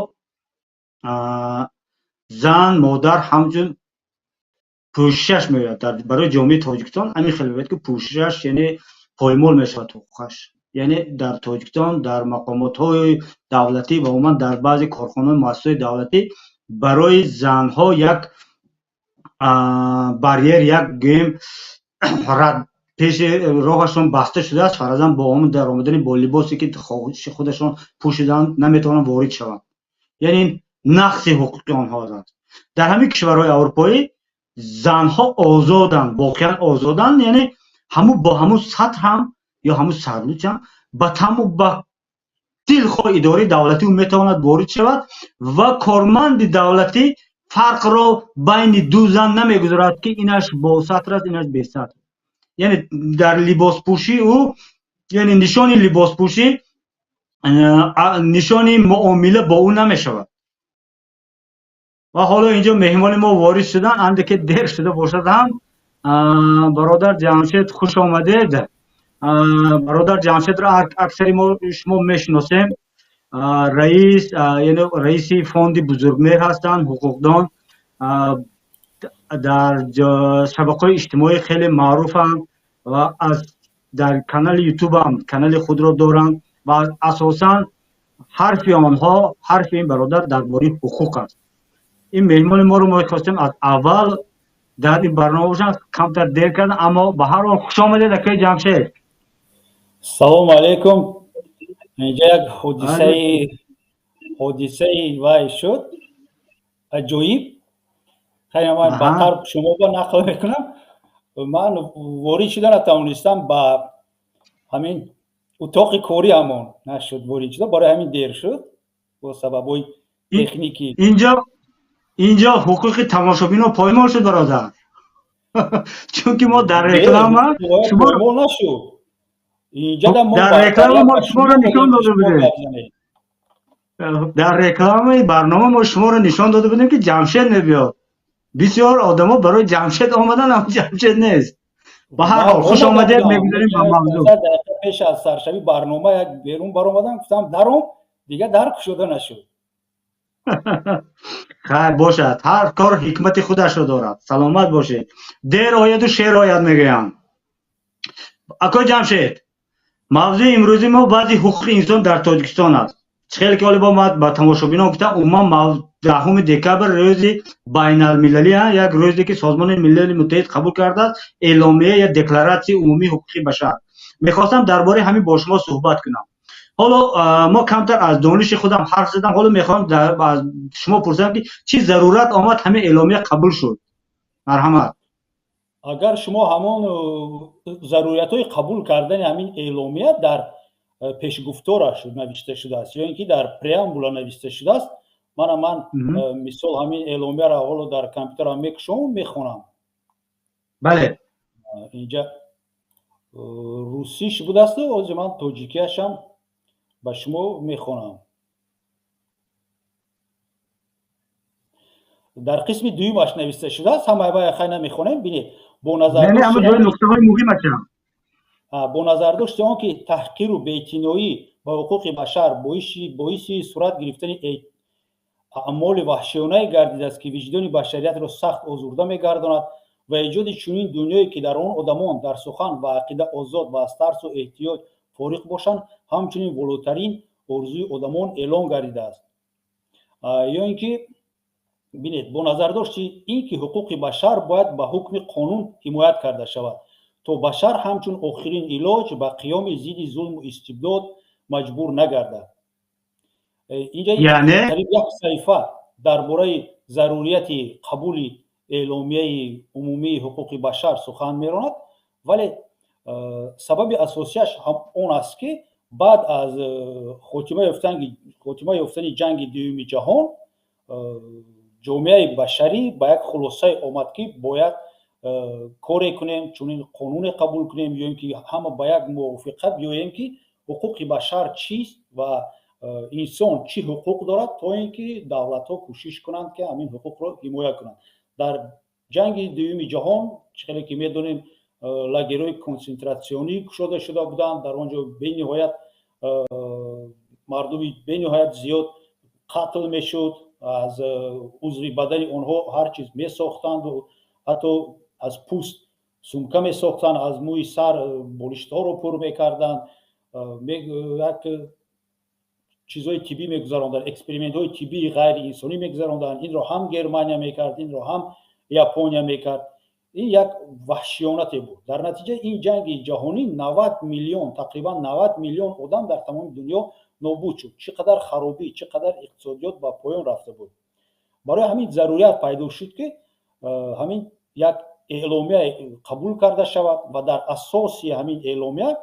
зан, модар ҳамчун пӯшишаш меояд. Барои ҷомеаи Тоҷикистон ҳамин хел меояд, ки пӯшишаш, яъне поймол мешавад ҳуқуқаш. Яъне дар Тоҷикистон дар мақомотҳои давлатӣ ва умуман дар баъзе корхонаҳои муассисаҳои давлатӣ барои занҳо як барьер, як гӯем рад пеши роҳашон баста шудааст. Фарзан, бо ҳамон даромадани бо либосе ки хоҳиши худашон пӯшиданд, наметавонанд ворид шаванд. Яъне ин нақси ҳуқуқи онҳо аст. Дар ҳамин кишварҳои аврупоӣ занҳо озоданд, воқеан озоданд, яъне ҳамун бо ҳамун сатр ҳам ё ҳамун сарлуч ҳам ба таму ба Дилхоҳ идораи давлатӣ ӯ метавонад ворид шавад ва корманди давлатӣ фарқро байни ду зан намегузорад, ки инаш бо сатр аст, инаш бесатр. Яъне дар либоспӯшӣ ӯ, яъне нишони либоспӯшӣ нишони муомила бо ӯ намешавад. Ва ҳоло инҷо меҳмони мо ворид шудан, андаке дер шуда бошад ҳам. Бародар Ҷамшед, хуш омадед. Бародар Ҷамшедро аксари мо шумо мешиносем. Раис, яъне раиси фонди Бузургмеҳр ҳастанд, ҳуқуқдон, дар шабакаҳои иҷтимоӣ хеле маъруфанд ва аз дар канали Ютубам канали худро доранд ва асосан ҳарфи онҳо, ҳарфи ин бародар дар бораи ҳуқуқ аст. Ин меҳмони моро мо хостем аз аввал дар ин барнома бошанд, камтар дер карданд, аммо ба ҳар ҳол хуш омадед, акаи Ҷамшед.
Салому алейкум. Инҷа як ҳодисаи вай шуд, аҷоиб. Хайр, ман баъдтар шумо ба нақл мекунам. Ман ворид шуда натавонистам ба ҳамин утоқи корӣ, ҳамон нашуд ворид шуда, барои ҳамин дер шуд бо сабабҳои техникӣ.
Инҷо ҳуқуқи тамошобино поймол шуд, бародар, чунки мо дар реклама
шумо нашуд.
Дар реклама мо шуморо нишон дода будем, дар рекламаи барнома мо шуморо нишон дода будем, ки Ҷамшед мебиёд. Бисёр одамо барои Ҷамшед омадан, аммо Ҷамшед нест. Ба ҳар ҳол, хуш омадед. Мегузарем ба мавзӯъ.
Пеш аз саршавии барнома як берун баромадам, гуфтам даром, дигар дар кушода нашуд.
Хайр бошад, ҳар кор ҳикмати худашро дорад. Саломат бошед. Дер ояду шер ояд, мегӯям. Акои Ҷамшед, мавзӯи имрӯзи мо вазъи ҳуқуқи инсон дар Тоҷикистон аст. Чӣ хеле ки ҳоле бо ма ба тамошобинон гуфтам, умуман 10 декабр рӯзи байналмилалӣ, як рӯзе ки Созмони Милали Муттаҳид қабул кардааст эъломия я декларатсияи умумии ҳуқуқи башар. Мехостам дар бораи ҳамин бо шумо суҳбат кунам. Ҳоло мо камтар аз дониши худам ҳарф задам, ҳоло мехоҳам аз шумо пурсам, ки чӣ зарурат омад, ҳамин эъломия қабул шуд? Марҳамат.
Агар шумо ҳамон заруриятҳои қабул кардани ҳамин эъломия дар пешгуфтораш навишта шудааст ё ин ки дар преамбула навишта шудааст, мана ман мисол ҳамин эъломияро ҳоло дар компютерам мекушом, мехонам.
Бале.
Инҷа русиш будасту ҳозир ман тоҷикиашам ба шумо мехонам. Дар қисми дуюмаш нависта шудааст, ҳамаи вай хай намехонем. Бинед, бо назардошти он ки таҳқиру беэътиноӣ ба ҳуқуқи башар боиси сурат гирифтани аъмоли ваҳшиёнае гардидааст, ки виҷдони башариятро сахт озурда мегардонад ва эҷоди чунин дунёе, ки дар он одамон дар сухан ва ақида озод ва аз тарсу эҳтиёҷ фориғ бошанд, ҳамчунин волотарин орзуи одамон эълон гардидааст. Ё ин ки бинед, бо назардошти ин ки ҳуқуқи башар бояд ба ҳукми қонун ҳимоят карда шавад, то башар ҳамчун охирин илоҷ ба қиёми зидди зулму истибдод маҷбур нагардад. Инҷа қариб як саҳифа дар бораи зарурияти қабули эъломияи умумии ҳуқуқи башар сухан меронад, вале сабаби асосияш ҳам он аст, ки баъд аз хотима ёфтани ҷанги дуюми ҷаҳон ҷомеаи башарӣ ба як хулосае омад, ки бояд коре кунем, чунин қонуне қабул кунем ё ин ки ҳама ба як мувофиқа биёем, ки ҳуқуқи башар чист ва инсон чӣ ҳуқуқ дорад, то ин ки давлатҳо кӯшиш кунанд, ки ҳамин ҳуқуқро ҳимоя кунанд. Дар ҷанги дуюми ҷаҳон, чӣ хеле ки медонем, лагерҳои консентратсионӣ кушода шуда буданд. Дар он ҷо бениҳоят мардуми бениҳоят зиёд қатл мешуд, аз узви бадани онҳо ҳар чиз месохтанду ҳатто аз пӯст сумка месохтанд, аз мӯи сар болиштҳоро пур мекарданд, як чизҳои тиббӣ мегузаронданд, экспериментҳои тиббии ғайриинсонӣ мегузаронданд. Инро ҳам Германия мекард, инро ҳам Япония мекард. Ин як ваҳшиёнате буд. Дар натиҷа ин ҷанги ҷаҳонӣ 90 миллион, тақрибан 90 миллион одам дар тамоми дунё нобуд шуд. Чӣ қадар харобӣ, чӣ қадар иқтисодиёт ба поён рафта буд. Барои ҳамин зарурият пайдо шуд, ки ҳамин як эъломия қабул карда шавад ва дар асоси ҳамин эъломия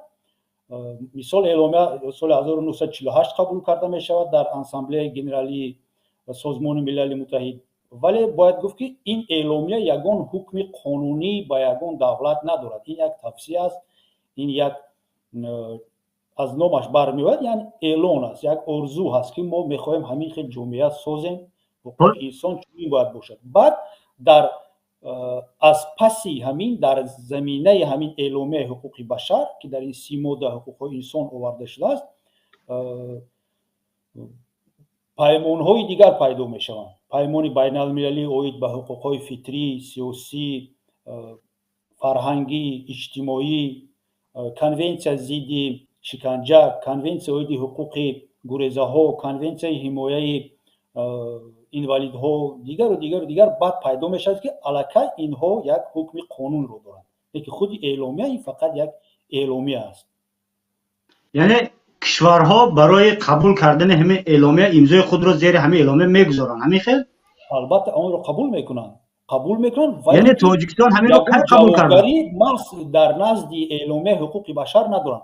Мисол, эъломия соли 1948 қабул карда мешавад дар Ассамблеяи Генералии Созмони Милали Муттаҳид, вале бояд гуфт, ки ин эъломия ягон ҳукми қонунӣ ба ягон давлат надорад. Ин як тавсия аст, ин як аз номаш бармеояд, яъне эълон аст, як орзу ҳаст, ки мо мехоҳем ҳамин хел ҷомеа созем, ҳуқуқи инсон чунин бояд бошад. Баъд дар аз паси ҳамин, дар заминаи ҳамин эъломияи ҳуқуқи башар, ки дар ин 30 модда ҳуқуқҳои инсон оварда шудааст, паймонҳои дигар пайдо мешаванд. Паймони байналмилалӣ оид ба ҳуқуқҳои фитрӣ, сиёсӣ, фарҳангӣ, иҷтимоӣ, конвенсия зидди шиканҷа, конвенсия оиди ҳуқуқи гурезаҳо, конвенсияи ҳимояи инвалидҳо, дигару дигару дигар баъд пайдо мешавад, ки аллакай инҳо як ҳукми қонунро доранд. Лекин худи эъломия ин фақат як эъломия аст.
Яъне кишварҳо барои қабул кардани ҳамин эъломия имзои худро зери ҳамин эъломия мегузоранд, ҳамин хел?
Албатта, онро қабул мекунанд, қабул мекунанд.
Яъне Тоҷикистон ҳаминро кай қабул кард?
Маҳз дар назди эъломияи ҳуқуқи башар надоранд.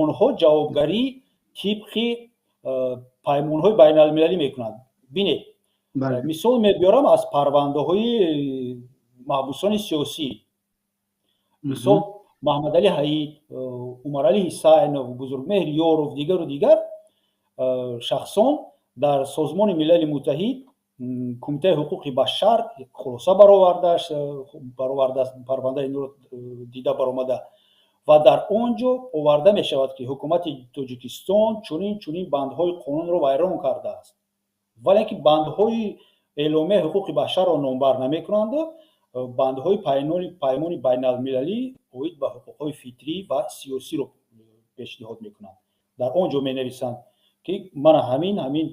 Онҳо ҷавобгарӣ тибқи паймонҳои байналмилалӣ мекунанд. Бинед, мисол мебиёрам аз парвандаҳои маҳбусони сиёсӣ. Мисол, Маҳмадалӣ Ҳаид, Умаралӣ Ҳисайнов, Бузургмеҳр Ёров, дигару дигар шахсон дар Созмони Милали Муттаҳид Кумитаи ҳуқуқи башар хулоса баровардааст, парвандаи инро дида баромада, ва дар он ҷо оварда мешавад, ки ҳукумати Тоҷикистон чунин чунин бандҳои қонунро вайрон кардааст, вале ки бандҳои эъломияи ҳуқуқи башарро номбар намекунанду бандҳои паймони байналмилалӣ оид ба ҳуқуқҳои фитрӣ ва сиёсиро пешниҳод мекунанд. Дар он ҷо менависанд, ки мана ҳамин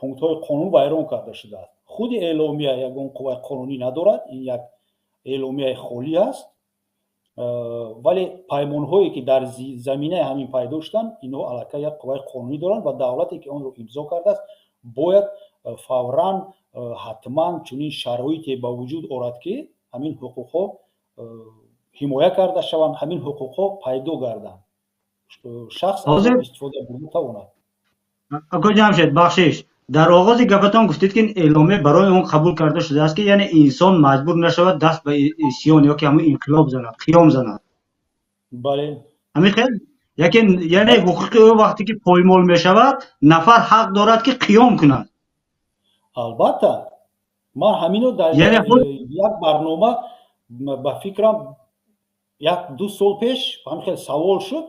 пунктҳои қонун вайрон карда шудааст. Худи эъломия ягон қувваи қонунӣ надорад, ин як эъломияи холӣ аст, вале паймонҳое ки дар заминаи ҳамин пайдо шуданд, инҳо аллакай як қувваи қонунӣ доранд ва давлате ки онро имзо кардааст, бояд фавран, ҳатман чунин шароите ба вуҷуд орад, ки ҳамин ҳуқуқҳо ҳимоя карда шаванд, ҳамин ҳуқуқҳо пайдо гарданд, шахс аз он истифода бурда тавонад.
Ако Ҷамшед, бахшиш, дар оғози гапатон гуфтед, ки эъломия барои он қабул карда шудааст, ки яъне инсон маҷбур нашавад даст ба исьён ё ки ҳамун инқилоб занад, қиём занад.
Бале.
Ҳамин хел? Яке, яъне ҳуқуқи ӯ вақте ки поймол мешавад, нафар ҳақ дорад, ки қиём кунад.
Албатта, ман ҳамино дар як барнома, ба фикрам, 1-2 сол пеш ҳамин хел савол шуд,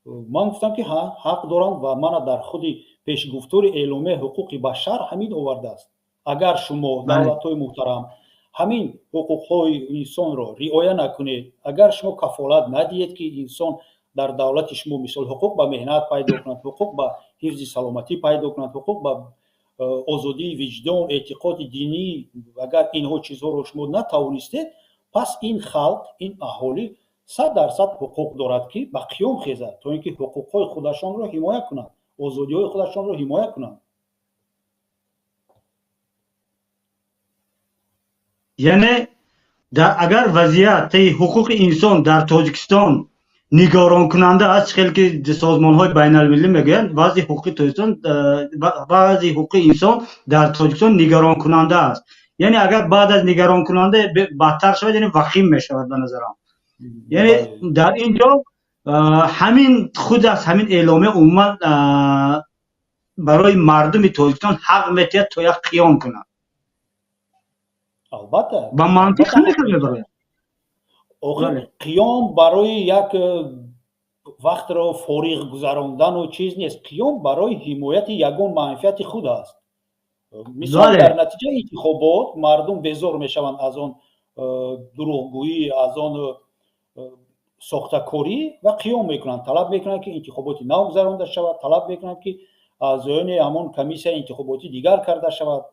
ман гуфтам, ки ҳақ доранд, ва мана дар худи пешгуфтори эъломияи ҳуқуқи башар ҳамин овардааст. Агар шумо, давлатҳои муҳтарам, ҳамин ҳуқуқҳои инсонро риоя накунед, агар шумо кафолат надиҳед, ки инсон дар давлати шумо, мисол, ҳуқуқ ба меҳнат пайдо кунад, ҳуқуқ ба ҳифзи саломатӣ пайдо кунад, ҳуқуқ ба озодии виҷдон, эътиқоди динӣ, агар инҳо чизҳоро шумо натавонистед, пас ин халқ, ин аҳолӣ 100% ҳуқуқ дорад, ки ба қиём хезад, то ин ки ҳуқуқҳои худашонро ҳимоя кунанд, озодиҳои худашонро ҳимоя кунанд.
Яъне агар вазъияти ҳуқуқи инсон дар Тоҷикистон нигаронкунанда аст, чӣ хел ки созмонҳои байналмилалӣ мегӯянд, вазъи ҳуқуқи Тоҷикистон, вазъи ҳуқуқи инсон дар Тоҷикистон нигаронкунанда аст, яъне агар баъд аз нигаронкунанда бадтар шавад, яъне вахим мешавад, ба назарам. Яъне дар ин ҷо ҳамин худ аз ҳамин эъломия умуман барои мардуми Тоҷикистон ҳақ метиҳад, то як қиём кунад.
Албатта.
Ба мантиқ ҳамин хел мебарояд.
Охир, қиём барои як вақтро фориғ гузарондану чиз нест. Қиём барои ҳимояти ягон манфиати худ аст. Мисол, дар натиҷаи интихобот мардум безор мешаванд аз он дурӯғгӯӣ, аз он сохтакорӣ ва қиём мекунанд, талаб мекунанд, ки интихоботи нав гузаронда шавад, талаб мекунанд, ки аъзоёни ҳамон комиссияи интихоботӣ дигар карда шавад.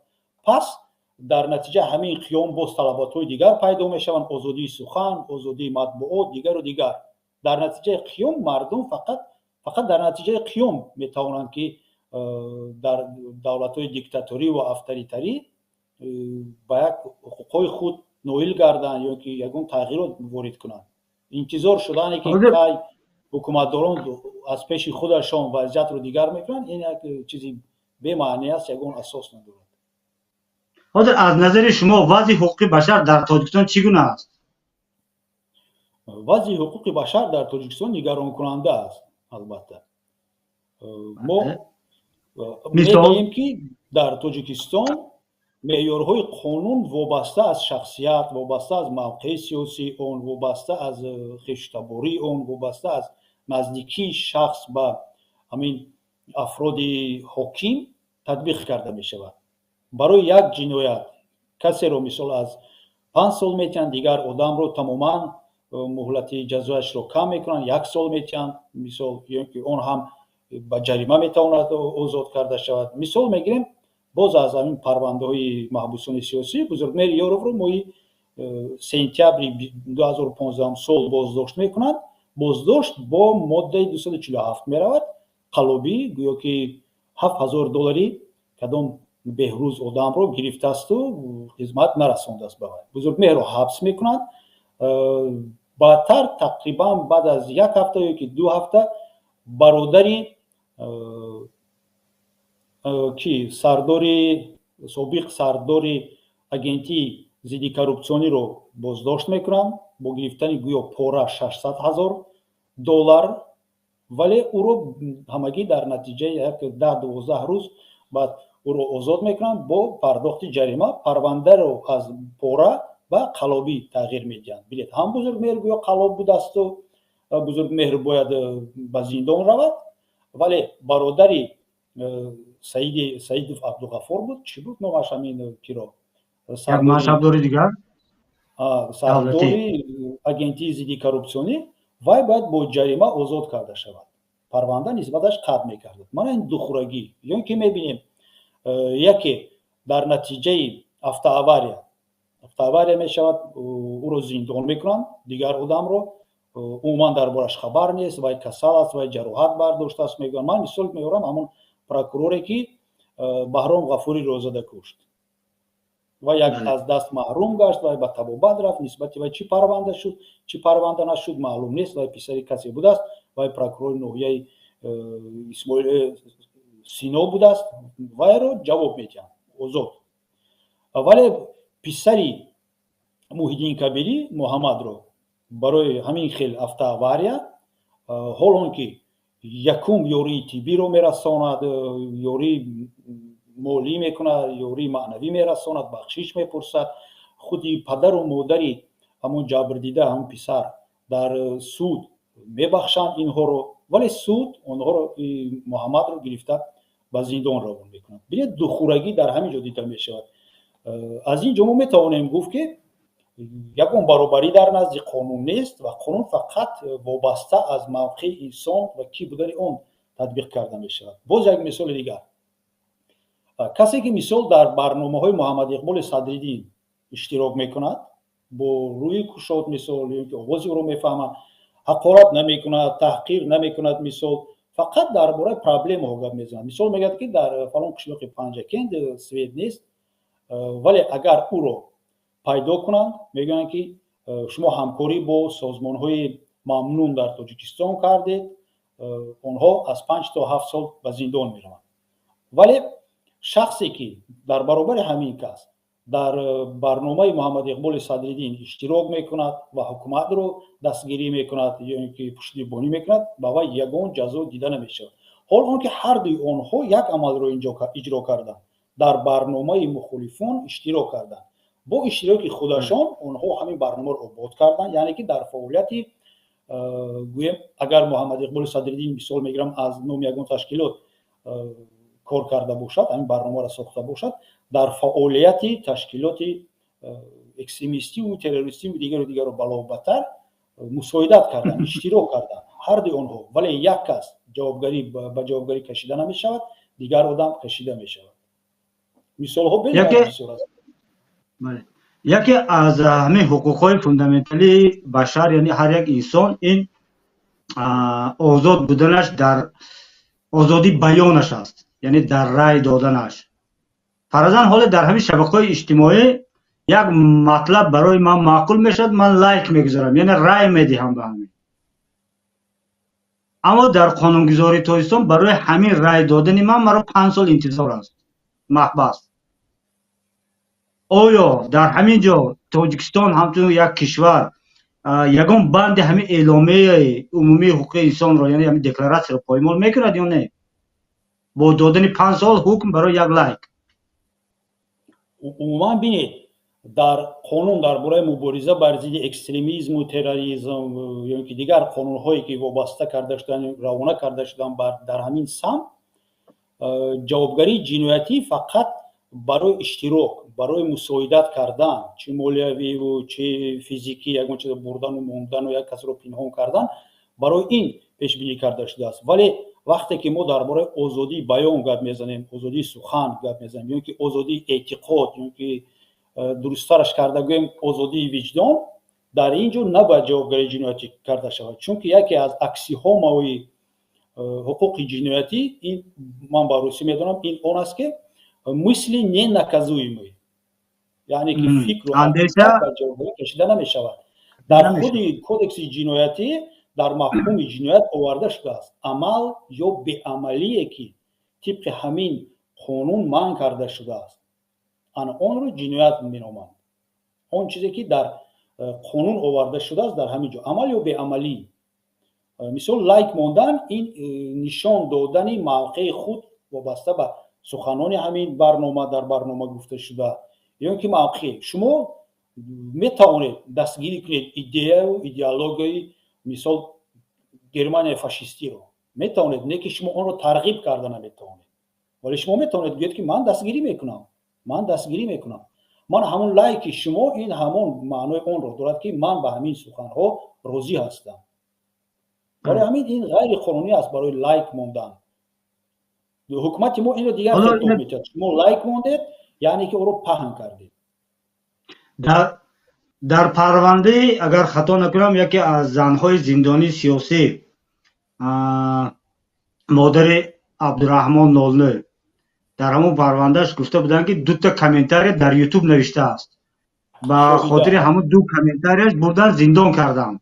Пас дар натиҷа ҳамин қиём боз талаботҳои дигар пайдо мешаванд: озодии сухан, озодии матбуот, дигару дигар. Дар натиҷаи қиём мардум фақат дар натиҷаи қиём метавонанд, ки дар давлатҳои диктаторӣ ва авторитарӣ ба як ҳуқуқҳои худ ноил гарданд ё ки ягон тағйирот ворид кунанд. Интизор шудане, ки кай Ҳукуматдорон аз пеши худашон вазъиятро дигар мекунанд, ин як чизи бемаънӣ аст, ягон асос надорад.
Ҳозир аз назари шумо вазъи ҳуқуқи башар дар Тоҷикистон чӣ гуна аст?
Вазъи ҳуқуқи башар дар Тоҷикистон нигаронкунанда аст, албатта. Мо мебинем, ки дар Тоҷикистон меъёрҳои қонун вобаста аз шахсият, вобаста аз мавқеи сиёсии он, вобаста аз хештабории он, вобаста аз наздикии шахс ба ҳамин афроди ҳоким татбиқ карда мешавад. Барои як ҷиноят касеро, мисол, аз 5 сол метиҳанд, дигар одамро тамоман муҳлати ҷазояшро кам мекунанд, як сол метиҳанд, мисол, ё ки он ҳам ба ҷарима метавонад озод карда шавад. Мисол мегирем боз аз ҳамин парвандаҳои маҳбусони сиёсӣ. Бузургмеҳри Ёровро моҳи сентябри 2015 сол боздошт мекунанд. Боздошт бо моддаи 247 меравад, қаллобӣ, гӯё ки 7000 доллари кадом Беҳрӯз одамро гирифтаасту хизмат нарасондааст ба вай. Бузургмеҳрро ҳабс мекунанд. Баъдтар, тақрибан баъд аз як ҳафта ё ки 2 ҳафта, бародари ки сардори собиқ, сардори агентии зидди коррупсиониро боздошт мекунанд бо гирифтани гӯё пора 600 000 доллар, вале ӯро ҳамагӣ дар натиҷаи як 10-12 рӯз баъд ӯро озод мекунанд бо пардохти ҷарима. Парвандаро аз пора ба қаллобӣ тағйир медиҳанд. Бинед, ҳам Бузургмеҳр гӯё қаллоб будасту Бузургмеҳр бояд ба зиндон равад, вале бародари Саидов Абдуғаффор буд, чӣ буд номаш, ҳамин киро
Мансабдори дигар.
Сардори агентии зидди коррупсионӣ, вай бояд бо ҷарима озод карда шавад, парванда нисбаташ қатъ мекардад. Мана ин духурагӣ. Ё ин ки мебинем, яке дар натиҷаи автоавария мешавад, ӯро зиндон мекунанд, дигар одамро умуман дар бораш хабар нест, вай касал аст, вай ҷароҳат бардоштааст, мегӯянд. Ман мисол меорам ҳамон прокуроре, ки Баҳром Ғафуриро зада кушт. Вай як аз даст маҳрум гашт, вай ба табобат рафт, нисбати вай чӣ парванда шуд, чӣ парванда нашуд, маълум нест. Вай писари касе будааст, вай прокурори ноҳияи Исмоил Сино будааст. Вайро ҷавоб медиҳанд, озод, вале писари Муҳиддин Кабирӣ Муҳаммадро барои ҳамин хел автоавария, ҳол он ки якум ёрии тиббиро мерасонад, ёрии молӣ мекунад, ёрии маънавӣ мерасонад, бахшиш мепурсад, худи падару модари ҳамон ҷабрдида, ҳамон писар дар суд мебахшанд инҳоро, вале суд онҳоро, Муҳаммадро гирифта ба зиндон равон мекунад. Бинед, духурагӣ дар ҳамин ҷо дида мешавад. Аз ин ҷо мо метавонем гуфт, ки ягон баробарӣ дар назди қонун нест ва қонун фақат вобаста аз мавқеи инсон ва кӣ будани он татбиқ карда мешавад. Боз як мисоли дигар: касе ки, мисол, дар барномаҳои Муҳаммад Иқболи Садриддин иштирок мекунад бо рӯи кушод, мисол, ё ки овози ӯро мефаҳмад, ҳақорат намекунад, таҳқир намекунад, мисол, фақат дар бораи проблемаҳо гап мезанад, мисол, мегӯяд, ки дар фалон қишлоқи Панҷакент свет нест, вале агар ӯро пайдо кунанд, мегӯянд, ки шумо ҳамкорӣ бо созмонҳои мамнун дар Тоҷикистон кардед, онҳо аз 5 то 7 сол ба зиндон мераванд. Вале шахсе ки дар баробари ҳамин кас дар барномаи Муҳаммад Иқболи Садриддин иштирок мекунад ва ҳукуматро дастгирӣ мекунад ё ин ки пуштибонӣ мекунад, ба вай ягон ҷазо дида намешавад, ҳол он ки ҳардуи онҳо як амалро иҷро карданд, дар барномаи мухолифон иштирок карданд, бо иштироки худашон онҳо ҳамин барномаро обод карданд. Яъне ки дар фаъолияти, гӯем, агар Муҳаммад Иқболи Садриддин, мисол мегирам, аз номи ягон ташкилот кор карда бошад, ҳамин барномаро сохта бошад, дар фаъолияти ташкилоти экстремистиву террористиву дигару дигару балобатар мусоидат карданд, иштирок карданд ҳардуи онҳо, вале як кас ҷавобгарӣ ба ҷавобгарӣ кашида намешавад, дигар одам кашида мешавад. Мисолҳо бисёр аст.
Яке аз ҳамин ҳуқуқҳои фундаменталии башар, яъне ҳар як инсон, ин озод буданаш дар озодии баёнаш аст, яъне дар рай доданаш. Фарзан, ҳоле дар ҳамин шабакаҳои иҷтимоӣ як матлаб барои ман маъқул мешавад, ман лайк мегузорам, яъне рай медиҳам ба ҳамин. Аммо дар қонунгузории Тоҷикистон барои ҳамин рай додани ман маро 5 сол интизор аст маҳбас. Оё дар ҳамин ҷо Тоҷикистон ҳамчун як кишвар ягон банди ҳамин Эъломияи умумии ҳуқуқи инсонро, яъне ҳамин декларатсияро поймол мекунад ё не, бо додани 5 сол ҳукм барои як лайк?
Умуман бинед, дар қонун дар бораи мубориза бар зидди экстремизму терроризм ё ки дигар қонунҳое, ки вобаста карда шуданд, равона карда шуданд дар ҳамин самт, ҷавобгарии ҷиноятӣ фақат барои иштирок, барои мусоидат кардан, чӣ молиявиву, чӣ физикӣ, ягон чизо бурдану мондану як касро пинҳон кардан, барои ин пешбинӣ карда шудааст. Вале вақте ки мо дар бораи озодии баён гап мезанем, озодии сухан гап мезанем ё ки озодии эътиқод, ё ки дурусттараш карда гӯем, озодии виҷдон, дар ин ҷо набояд ҷавобгарии ҷиноятӣ карда шавад, чунки яке аз аксиомаҳои ҳуқуқи ҷиноятӣ ин, ман ба русӣ медонам, ин он аст, ки мысли ненаказуемы, яъне ки фикру ҷавобгарӣ кашида намешавад. Дар худи кодекси ҷиноятӣ дар мафҳуми ҷиноят оварда шудааст: амал ё беамалие, ки тибқи ҳамин қонун манъ карда шудааст, ана онро ҷиноят меноманд. Он чизе, ки дар қонун оварда шудааст, дар ҳамин ҷо амал ё беамалӣ, мисол, лайк мондан, ин нишон додани мавқеи худ вобаста ба суханони ҳамин барнома, дар барнома гуфта шуда, ё ки мавқеъ. Шумо метавонед дастгирӣ кунед идеяю идеологияи, мисол, Германияи фашистиро метавонед, не ки шумо онро тарғиб карда наметавонед, вале шумо метавонед гӯед, ки ман дастгирӣ мекунам, ман дастгирӣ мекунам. Ман ҳамон лайки шумо, ин ҳамон маънои онро дорад, ки ман ба ҳамин суханҳо розӣ ҳастам. Барои ҳамин ин ғайриқонунӣ аст барои лайк мондан. Ҳукумати мо инро дигар хел тоб метиҳад: шумо лайк мондед, яъне ки ӯро паҳн кардед.
Дар парвандаи, агар хато накунам, яке аз занҳои зиндонии сиёсӣ, модари Абдураҳмон Нолнӯ, дар ҳамон парвандааш гуфта буданд, ки дута комментария дар Ютуб навиштааст, ба хотири ҳамон ду комментарияш бурдан зиндон карданд.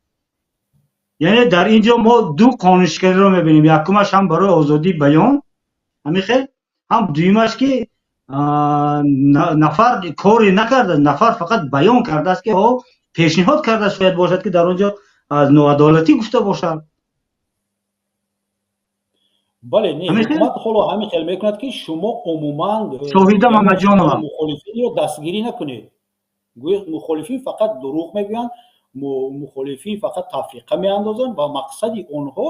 Яъне дар ин ҷо мо ду қонуншиканиро мебинем: якумаш ҳам барои озодии баён ҳамин хел, ҳам дуюмаш, ки нафар коре накарда, нафар фақат баён кардааст, ки ҳо пешниҳод карда, шояд бошад, ки дар он ҷо аз ноадолатӣ гуфта бошад.
Бале, не, ҳукумат ҳоло ҳамин хел мекунад, ки шумо умуман
Шоҳида Мамаҷонова.
мухолифинро дастгирӣ накунед. Гӯё мухолифин фақат дурӯғ мегӯянд, мухолифин фақат тафриқа меандозанд ва мақсади онҳо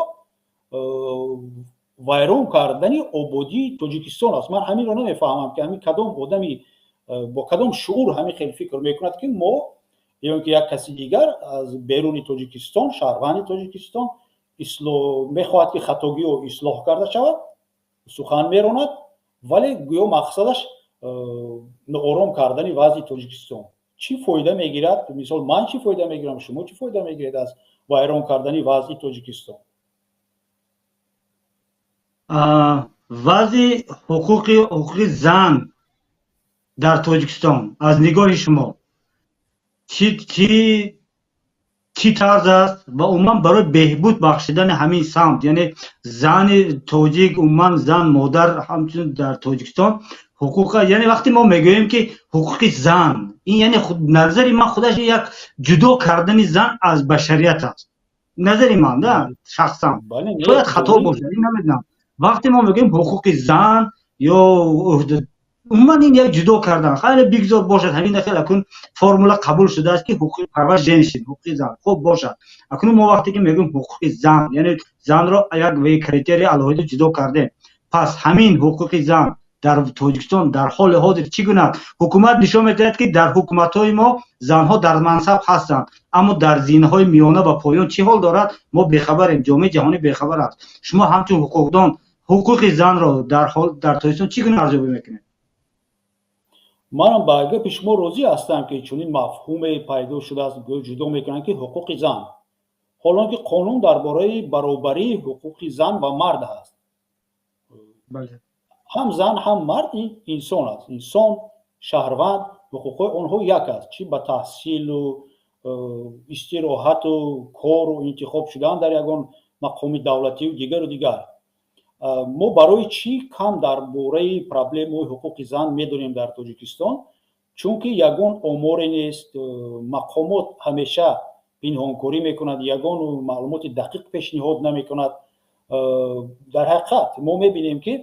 вайрон кардани ободии Тоҷикистон аст. Ман ҳаминро намефаҳмам, ки ҳамин кадом одами бо кадом шуур ҳамин хел фикр мекунад, ки мо ё ин ки як каси дигар аз беруни Тоҷикистон, шаҳрванди Тоҷикистон, мехоҳад, ки хатогиҳо ислоҳ карда шавад, сухан меронад, вале гӯё мақсадаш ноором кардани вазъи Тоҷикистон. Чӣ фоида мегирад? Мисол, ман чӣ фоида мегирам, шумо чӣ фоида мегиред аз вайрон кардани вазъи Тоҷикистон?
Вазъи ҳуқуқи зан дар Тоҷикистон аз нигоҳи шумо чӣ тарз аст ва умуман барои беҳбуд бахшидани ҳамин самт, яъне зани тоҷик, умуман зан, модар ҳамчунин дар Тоҷикистон ҳуқуқа, яъне вақте мо мегӯем, ки ҳуқуқи зан, ин яъне назари ман худаш як ҷудо кардани зан аз башарият аст. Назари ман да шахсан, шояд хато бошад, ин намедонам. Вақте мо мегӯем ҳуқуқи зан ё умуман ин як ҷудо кардан, хайре, бигзор бошад ҳамин хел. Акун формула қабул шудааст, ки ҳуқуқи права женщин, ҳуқуқи зан, хуб бошад. Акнун мо вақте ки мегӯем ҳуқуқи зан, яъне занро як критерия алоҳида ҷудо кардем. Пас ҳамин ҳуқуқи зан дар Тоҷикистон дар ҳоли ҳозир чӣ гуна? Ҳукумат нишон медиҳад, ки дар ҳукуматҳои мо занҳо дар мансаб ҳастанд, аммо дар зинаҳои миёна ва поён чӣ ҳол дорад, мо бехабарем, ҷомеаи ҷаҳонӣ бехабар аст. Шумо ҳамчун ҳуқуқдон ҳуқуқи занро дар Тоҷикистон чӣ гуна арзёбӣ мекунед?
Манам ба гапи шумо розӣ ҳастам, ки чунин мафҳуме пайдо шудааст, гӯё ҷудо мекунанд, ки ҳуқуқи зан, ҳолон ки қонун дар бораи баробарии ҳуқуқи зан ва мард ҳаст. Ҳам зан, ҳам мард ин инсон аст, инсон, шаҳрванд, ҳуқуқҳои онҳо як аст, чӣ ба таҳсилу истироҳату кору интихоб шудан дар ягон Мақоми давлатию дигару дигар. Мо барои чӣ кам дар бораи проблемаҳои ҳуқуқи зан медонем дар Тоҷикистон? Чунки ягон оморе нест, мақомот ҳамеша пинҳонкорӣ мекунад, ягон маълумоти дақиқ пешниҳод намекунад. Дар ҳақиқат мо мебинем, ки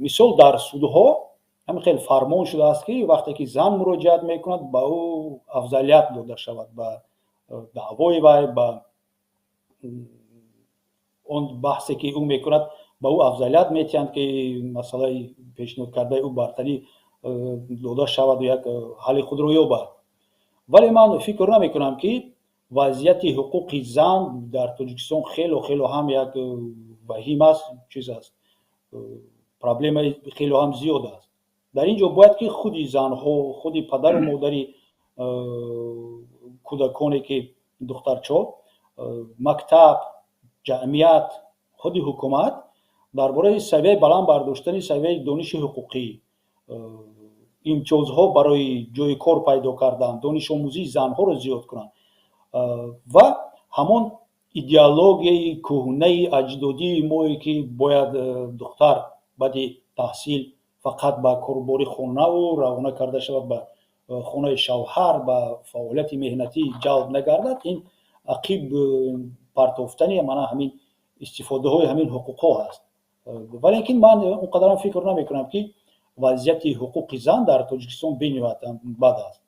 мисол дар судҳо ҳамин хел фармон шудааст, ки вақте ки зан муроҷиат мекунад, ба ӯ афзалият дода шавад, ба даъвои вай, ба он баҳсе, ки ӯ мекунад, ба ӯ афзалият метиҳанд, ки масъалаи пешниҳод кардаи ӯ бартарӣ дода шаваду як ҳалли худро ёбад. Вале ман фикр намекунам, ки вазъияти ҳуқуқи зан дар Тоҷикистон хело хело ҳам як ваҳим аст, чиз аст, проблемаи хело ҳам зиёд аст. Дар ин ҷо бояд ки худи занҳо, худи падару модари кӯдаконе, ки духтарчо, мактаб, ҷамъият, худи ҳукумат дар бораи савияи баланд бардоштани савияи дониши ҳуқуқӣ, имтиёзҳо барои ҷойи кор пайдо кардан, донишомӯзии занҳоро зиёд кунанд ва ҳамон идеологияи кӯҳнаи аҷдодии мое, ки бояд духтар баъди таҳсил фақат ба корубори хонаву равона карда шавад ба хонаи шавҳар, ба фаъолияти меҳнатӣ ҷалб нагардад, ин ақиб партофтани мана ҳамин истифодаҳои ҳамин ҳуқуқҳо ҳаст. Валекин ман он қадарам фикр намекунам, ки вазъияти ҳуқуқи зан дар Тоҷикистон бениҳоят бад аст.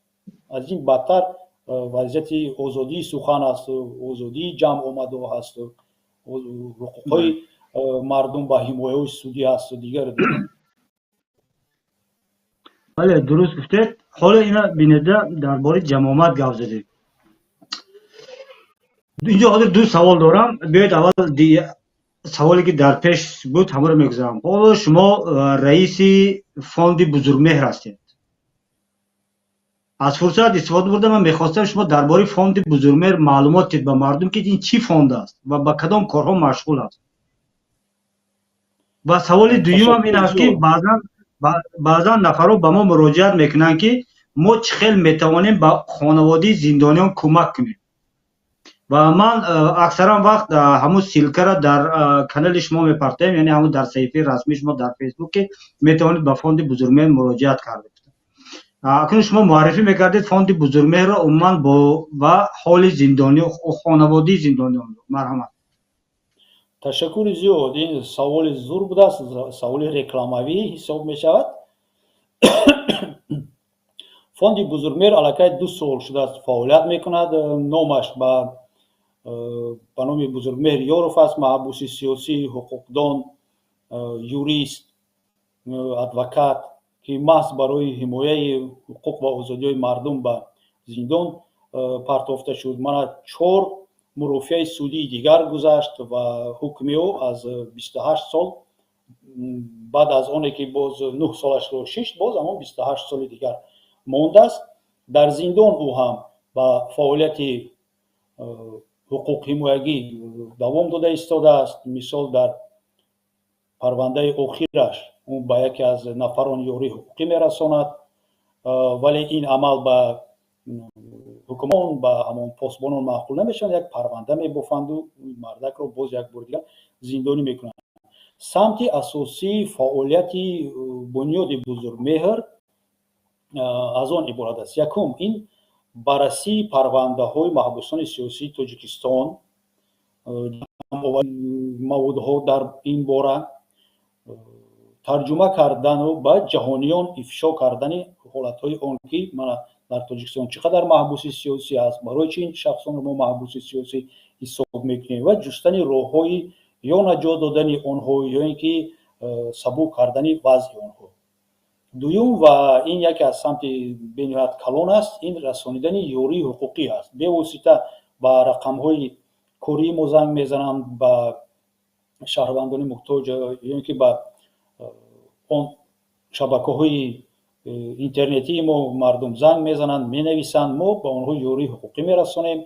Аз ин бадтар вазъияти озодии сухан аст, озодии ҷамъ омадо ҳаст, ҳуқуқҳои мардум ба ҳимояҳои судӣ ҳасту дигар.
Бале, дуруст гуфтед. Ҳоло ина бинеда, дар бораи ҷамъомад гап задем. Инҷо ҳозир ду савол дорам. Биёед, аввал саволе, ки дар пеш буд, ҳамаро мегузарам. Ҳоло шумо раиси фонди Бузургмеҳр ҳастед. Аз фурсат истифода бурда, ман мехостам шумо дар бораи фонди Бузургмеҳр маълумот дид ба мардум, ки ин чӣ фонд аст ва ба кадом корҳо машғул аст. Ва саволи дуюмам ин аст, ки баъзан нафарҳо ба мо муроҷиат мекунанд, ки мо чӣ хел метавонем ба хонаводаи зиндониён кӯмак кунем. Ва ман аксаран вақт ҳамун ссылка ра дар канали шумо мепартоем, яъне ҳамун дар саҳифаи расмии шумо дар Фейсбук, ки метавонед ба фонди Бузургмеҳр муроҷиат кард. Акнун шумо муаррифӣ мекардед фонди Бузургмеҳрро умуман бо ва ҳоли зиндони, хонаводаи зиндониёнро. Марҳамат.
Ташаккури зиёд, ин саволи зур будааст, саволи рекламавӣ ҳисоб мешавад. Фонди Бузургмеҳр аллакай 2 сол шудааст фаъолият мекунад. Номаш ба номи Бузургмеҳр Ёров аст, маҳбуси сиёсӣ, ҳуқуқдон, юрист, адвокат, ки маҳз барои ҳимояи ҳуқуқ ва озодиҳои мардум ба зиндон партофта шуд. Мана чор мурофиаи судии дигар гузашт ва ҳукми ӯ аз 28 сол, баъд аз оне ки боз 9 солашро шишт, боз ҳамон 28 соли дигар мондааст дар зиндон. Ӯ ҳам ба фаъолияти ҳуқуқҳимоягӣ давом дода истодааст. Мисол, дар парвандаи охираш ӯ ба яке аз нафарон ёрии ҳуқуқӣ мерасонад, вале ин амал ба ҳукумон, ба ҳамон посбонон маъқул намешавад, як парванда мебофанду мардакро боз як бори дигар зиндонӣ мекунанд. Самти асосии фаъолияти бунёди Бузургмеҳр аз он иборат аст: якум, ин баррасии парвандаҳои маҳбусони сиёсии Тоҷикистон, маводҳо дар ин бора тарҷума кардану ба ҷаҳониён ифшо кардани ҳолатҳои он, ки мана дар Тоҷикистон чӣ қадар маҳбуси сиёсӣ аст, барои чӣ ин шахсонро мо маҳбуси сиёсӣ ҳисоб мекунем ва ҷустани роҳҳои ё наҷот додани онҳо, ё ин ки сабук кардани вазъи онҳо. Дуюм, ва ин яке аз самти бениҳоят калон аст, ин расонидани ёрии ҳуқуқӣ аст. Бевосита ба рақамҳои кории мо занг мезананд, ба шаҳрвандони муҳтоҷ ё ин ки ба он шабакаҳои интернетии мо мардум занг мезананд, менависанд, мо ба онҳо ёрии ҳуқуқӣ мерасонем.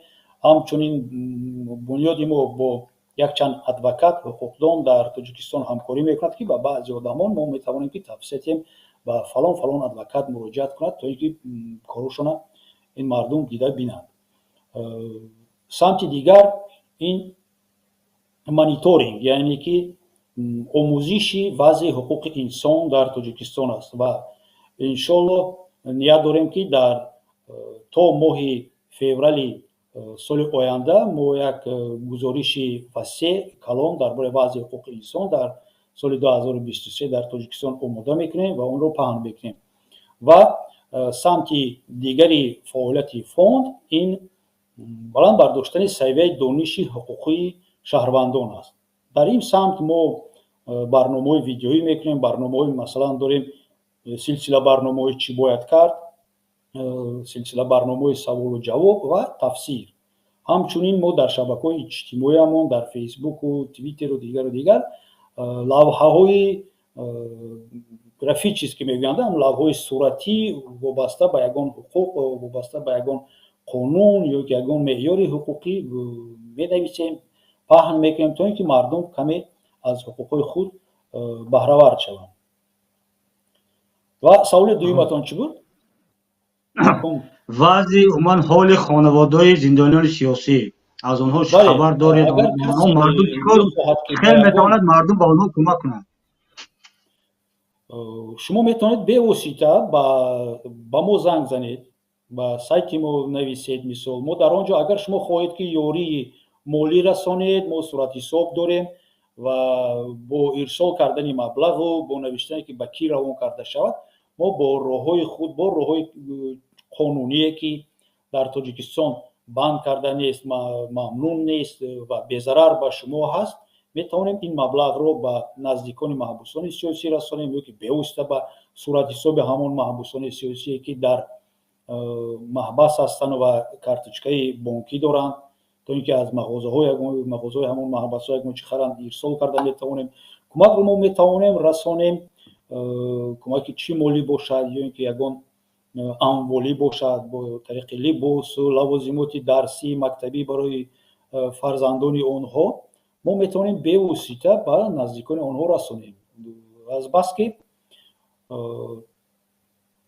Ҳамчунин бунёди мо бо якчанд адвокат, ҳуқуқдон дар Тоҷикистон ҳамкорӣ мекунад, ки ба баъзе одамон мо метавонем ки тавсия диҳем, ба фалон фалон адвокат муроҷиат кунад, то ин ки корҳошона ин мардум дида бинанд. Самти дигар ин Мониторинг, яъне ки омӯзиши вазъи ҳуқуқи инсон дар Тоҷикистон аст. Ва иншолло ният дорем, ки дар то моҳи феврали соли оянда мо як гузориши васеъ, калон дар бораи вазъи ҳуқуқи инсон дар соли 2023 дар Тоҷикистон омода мекунем ва онро паҳн мекунем. Ва самти дигари фаъолияти фонд ин баланд бардоштани савияи дониши ҳуқуқии шаҳрвандон аст. Дар ин самт мо барномаҳои видеоӣ мекунем, барномаҳои, масалан, дорем силсила барномаҳои «Чӣ бояд кард», силсила барномаҳои саволу ҷавоб ва тафсир. Ҳамчунин мо дар шабакаҳои иҷтимоиамон, дар Фейсбуку Твиттеру дигару дигар, лавҳаҳои графически мегӯянд, лавҳаҳои суратӣ вобаста ба ягон ҳуқуқ, вобаста ба ягон қонун ё ки ягон меъёри ҳуқуқӣ менависем, паҳн мекунем, то ин ки мардум каме аз ҳуқуқҳои худ баҳравар шаванд. Ва саволи дуюматон чӣ буд?
Вазъи умуман ҳоли хонаводаи зиндониёни сиёсӣ, аз онҳо чӣ хабар доред? Мардум чикор хел метавонад мардум ба онҳо кӯмак кунанд?
Шумо метавонед бевосита ба мо занг занед, ба сайти мо нависед. Мисол, мо дар он ҷо, агар шумо хоҳед, ки ёрии молӣ расонед, мо суратҳисоб дорем ва бо ирсол кардани маблағу бо навиштане, ки ба кӣ равон карда шавад, мо бо роҳҳои худ, бо роҳҳои қонуние, ки дар Тоҷикистон банд карда нест, мамнӯъ нест ва безарар ба шумо ҳаст, метавонем ин маблағро ба наздикони маҳбусони сиёсӣ расонем ё ки бевосита ба суратҳисоби ҳамон маҳбусони сиёсие, ки дар маҳбас ҳастанд ва карточкаи бонкӣ доранд, то ин ки аз мағозаҳои ҳамон маҳбасҳо ягон чӣ харанд, ирсол карда метавонем. Кӯмакро мо метавонем расонем, кӯмаки чӣ молӣ бошад ё ин ки ягон амволӣ бошад, бо тариқи либосу лавозимоти дарсӣ, мактабӣ барои фарзандони онҳо мо метавонем бевосита ба наздикони онҳо расонем. Азбаски,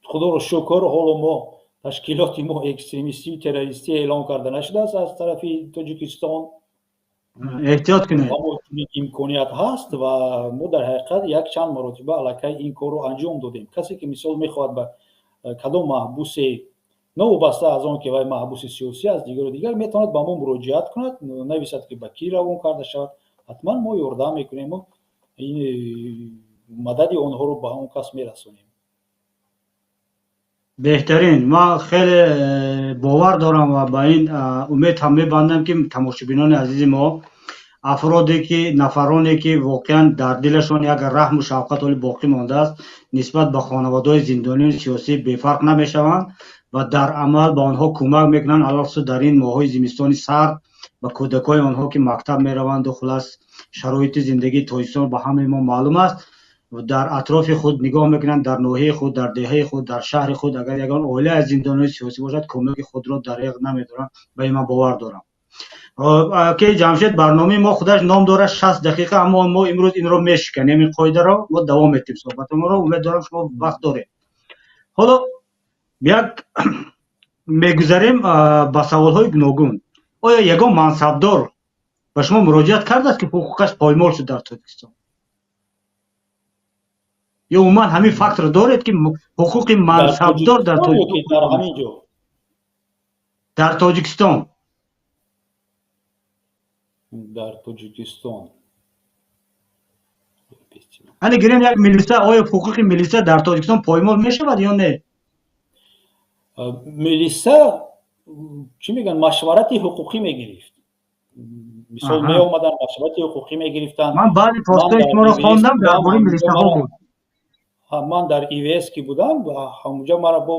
худоро шукр, ҳоло мо ташкилоти мо экстремистию террористӣ эълон карда нашудааст аз тарафи Тоҷикистон.
Эҳтиёт кунед.
Чунин имконият ҳаст ва мо дар ҳақиқат як чанд маротиба аллакай ин корро анҷом додем. Касе ки, мисол, мехоҳад ба кадом маҳбусе, новобаста аз он ки вай маҳбуси сиёсӣ аст, дигару дигар, метавонад ба мо муроҷиат кунад, нависад, ки ба кӣ равон карда шавад, ҳатман мо ёрдам мекунему ин мадади онҳоро ба он кас мерасонем.
Беҳтарин. Ман хеле бовар дорам ва ба ин умед ҳам мебандам, ки тамошобинони азизи мо, афроде ки, нафароне ки воқеан дар дилашон як раҳму шафқат ҳоли боқӣ мондааст, нисбат ба хонаводаҳои зиндониёни сиёсӣ бефарқ намешаванд ва дар амал ба онҳо кӯмак мекунанд, алалхусус дар ин моҳҳои зимистони сард ба кӯдакҳои онҳо, ки мактаб мераванду хулас шароити зиндагии Тоҷикистон ба ҳамаи мо маълум аст. Дар атрофи худ нигоҳ мекунанд, дар ноҳияи худ, дар деҳаи худ, дар шаҳри худ агар ягон оила аз зиндониёни сиёсӣ бошад, кӯмаки худро дареғ намедоранд. Ба ин ман бовар дорам. Ки Ҷамшед, барномаи мо худаш ном дорад 60 дақиқа, аммо мо имрӯз инро мешиканем, ин қоидаро. Мо давом медиҳем суҳбатамонро. Умед дорам, шумо вақт доред. Ҳоло як мегузарем ба саволҳои гуногун. Оё ягон мансабдор ба шумо муроҷиат кардааст, ки ҳуқуқаш поймол шуд дар Тоҷикистон, ё умуман ҳамин фактро доред, ки ҳуқуқи мансабдор дар дар Тоҷикистон?
Дар Тоҷикистон?
Ҳане гирем, як милиса, оё ҳуқуқи милиса дар Тоҷикистон поймол мешавад ё не?
Милиса, чӣ мегӯянд, машварати ҳуқуқӣ мегирифт. Мисол, меомаданд, машварати ҳуқуқӣ мегирифтанд.
Ман баъди постҳои шуморо хондам, дар бораи милисаҳо буд.
Ман дар ИВС ки будам, ҳамунҷа мара бо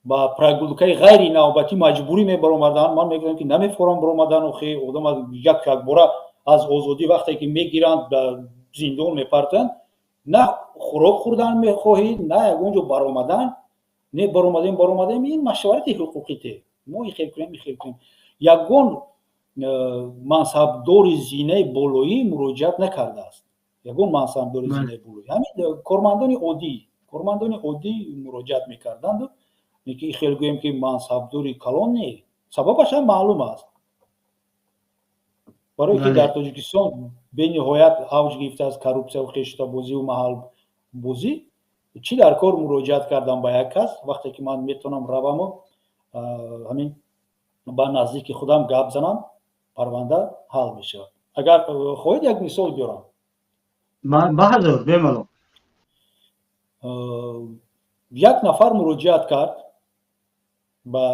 ба прогулка и ғайри навбатӣ маҷбурӣ мебаромаданд. Ман мегӯям, ки намефорам баромадан. Охи, одам як якбора аз озодӣ вақте ки мегиранд, ба зиндон мепартоянд, на хӯрок хӯрдан мехоҳӣ, на ягон ҷо баромадан. Не, баромадем, баромадем, ин машварати ҳуқуқӣ те, мо ин хел кунем, ин хел кунем. Ягон мансабдори зинаи болоӣ муроҷиат накардааст, ягон мансабдори зинаи болоӣ. Ҳамин кормандони оддӣ муроҷиат мекарданд. Ки хел гӯем, ки мансабдори калон, не. Сабабаш ҳам маълум аст. Барое ки дар Тоҷикистон бениҳоят авҷ гирифтааст коррупсияву хештабозиву маҳалбозӣ, чӣ дар кор муроҷиат кардам ба як кас, вақте ки ман метавонам раваму ҳамин ба наздики худам гап занам, парванда ҳал мешавад. Агар хоҳед, як мисол биёрам.
Баҳазур, бемалол.
Як нафар муроҷиат кард ба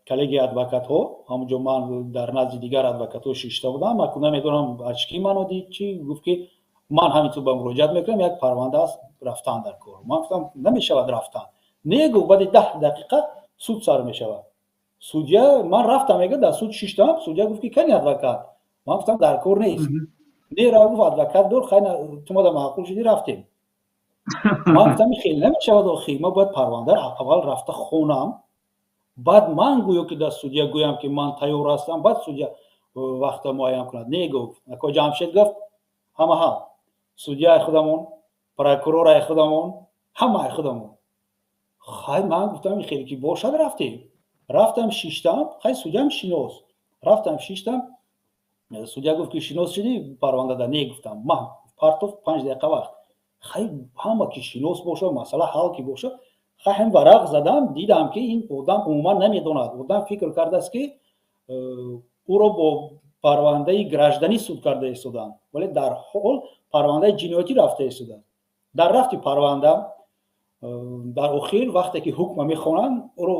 коллегияи адвокатҳо. Ҳамонҷо ман дар назди дигар адвокатҳо шишта будам. Ман намедонам, очки маро дид, чӣ гуфт, ки ман ҳамин ту ба муроҷиат мекунам, як парванда аст, рафтан дар кор. Ман гуфтам, намешавад рафтан. Не, гуфт, баъди 10 дақиқа суд сар мешавад. Судья, ман рафтам, мега, дар суд шиштам. Судья гуфт, ки кани адвокат? Ман гуфтам, дар кор нест. Не, ра, гуфт, адвокат дор. Хай, тумада маъқул шудӣ, рафтем. Ман гуфтам, хеле намешавад, охи ман бояд парвандаро аввал рафта хонам, баъд ман гӯё ки дар судья гӯям, ки ман тайёр ҳастам, баъд судья вақта муайян кунад. Не, гуфт, ако Ҷамшед гуфт, ҳама ҳал, судьяи худамон, прокурораи худамон, ҳамаи худамон. Хай, ман гуфтам, хеле ки бошад, рафтем. Рафтам, шиштам. Хай, судьям шинос. Рафтам, шиштам. Судья гуфт, ки шинос шудӣ парвандада? Не, гуфтам. Ман партов, 5 дақиқа вақт. Хай, ҳама ки шинос бошад, масъала ҳал ки бошад. Хай, ҳам варақ задам, дидам, ки ин одам умуман намедонад. Одам фикр кардааст, ки ӯро бо парвандаи гражданӣ суд карда истоданд, вале дар ҳол парвандаи ҷиноятӣ рафта истоданд. Дар рафти парванда, дар охир, вақте ки ҳукма мехонанд, ӯро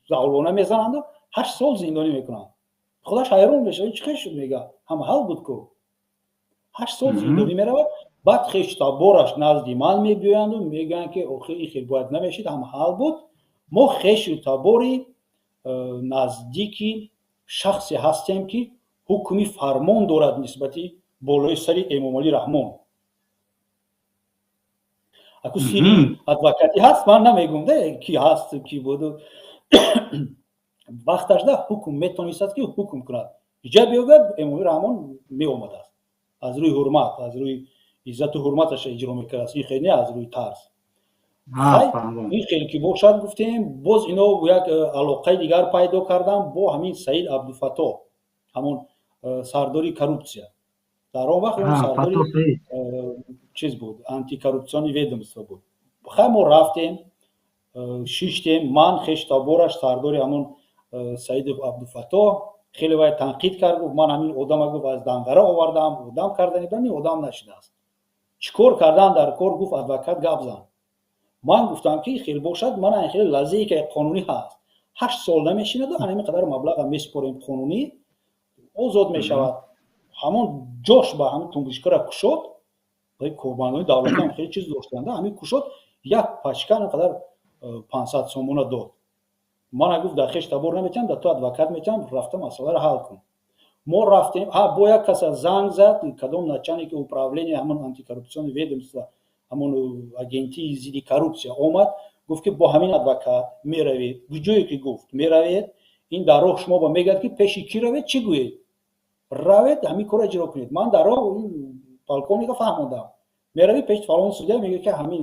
завлона мезананду 8 сол зиндонӣ мекунанд. Худаш ҳайрон мешавад, чӣ хел шуд, мега, ҳама ҳал буд ку. 8 сол зиндонӣ меравад. Баъд хештабораш назди ман мебиёянду мегӯянд, ки охир ин хел бояд намешид, ҳама ҳал буд. Мо хешу табори наздики шахсе ҳастем, ки ҳукми фармон дорад нисбати болои сари Эмомалӣ Раҳмон. Аку сири адвокатӣ ҳаст, ман намегӯм, де, ки ҳаст, ки буду. Вақташда ҳукм метонистад, ки ҳукм кунад. Иҷа биёгад, Эмомалӣ Раҳмон меомадааст, аз рӯи ҳурмат, аз рӯи иззату ҳурматаша иҷро мекардааст. Ин хел не, аз рӯи тарс. Ин хел ки бошад, гуфтем, боз ино як алоқаи дигар пайдо кардам бо ҳамин Саид Абдуфаттоҳ, ҳамон сардори коррупсия. Дар он вақт сардори чиз буд, антикоррупционный ведомство буд. Хай, мо рафтем, шиштем, ман, хештабораш, сардори ҳамон Саидов Абдуфаттоҳ. Хеле вай танқид кард, гуфт, ман ҳамин одама, гуфт, аз Данғара овардам, одам кардани, ин одам нашудааст, чӣ кор кардан дар кор? Гуфт, адвокат гап зан. Ман гуфтам, ки хел бошад, мана хеле лазейкаи қонунӣ ҳаст, 8 сол намешинаду ҳамин қадар маблаға месупорем, қонунӣ озод мешавад. Ҳамон ҷош ба ҳамин тумбочкара кушод. Кормандони давлатӣ ҳам хеле чиз доштанда. Ҳамин кушод, як пачка қадар 500 сомона дод. Мана, гуфт, дар хеш табор наметиҳам, дар ту адвокат метиҳам, рафта масъаларо ҳал кун. Мо рафтем. Бо як каса занг зад, кадом начальники управления ҳамон антикоррупционный ведомство, ҳамон агентии зидди коррупсия омад, гуфт, ки бо ҳамин адвокат меравед, ҷое ки гуфт меравед, ин дар роҳ шумо ба мегӯяд, ки пеши кӣ равед, чӣ гӯед, равед, ҳамин корро иҷро кунед. Ман дар роҳ полковника фаҳмондам: меравӣ пеши фалон судья, мегӯяд, ки ҳамин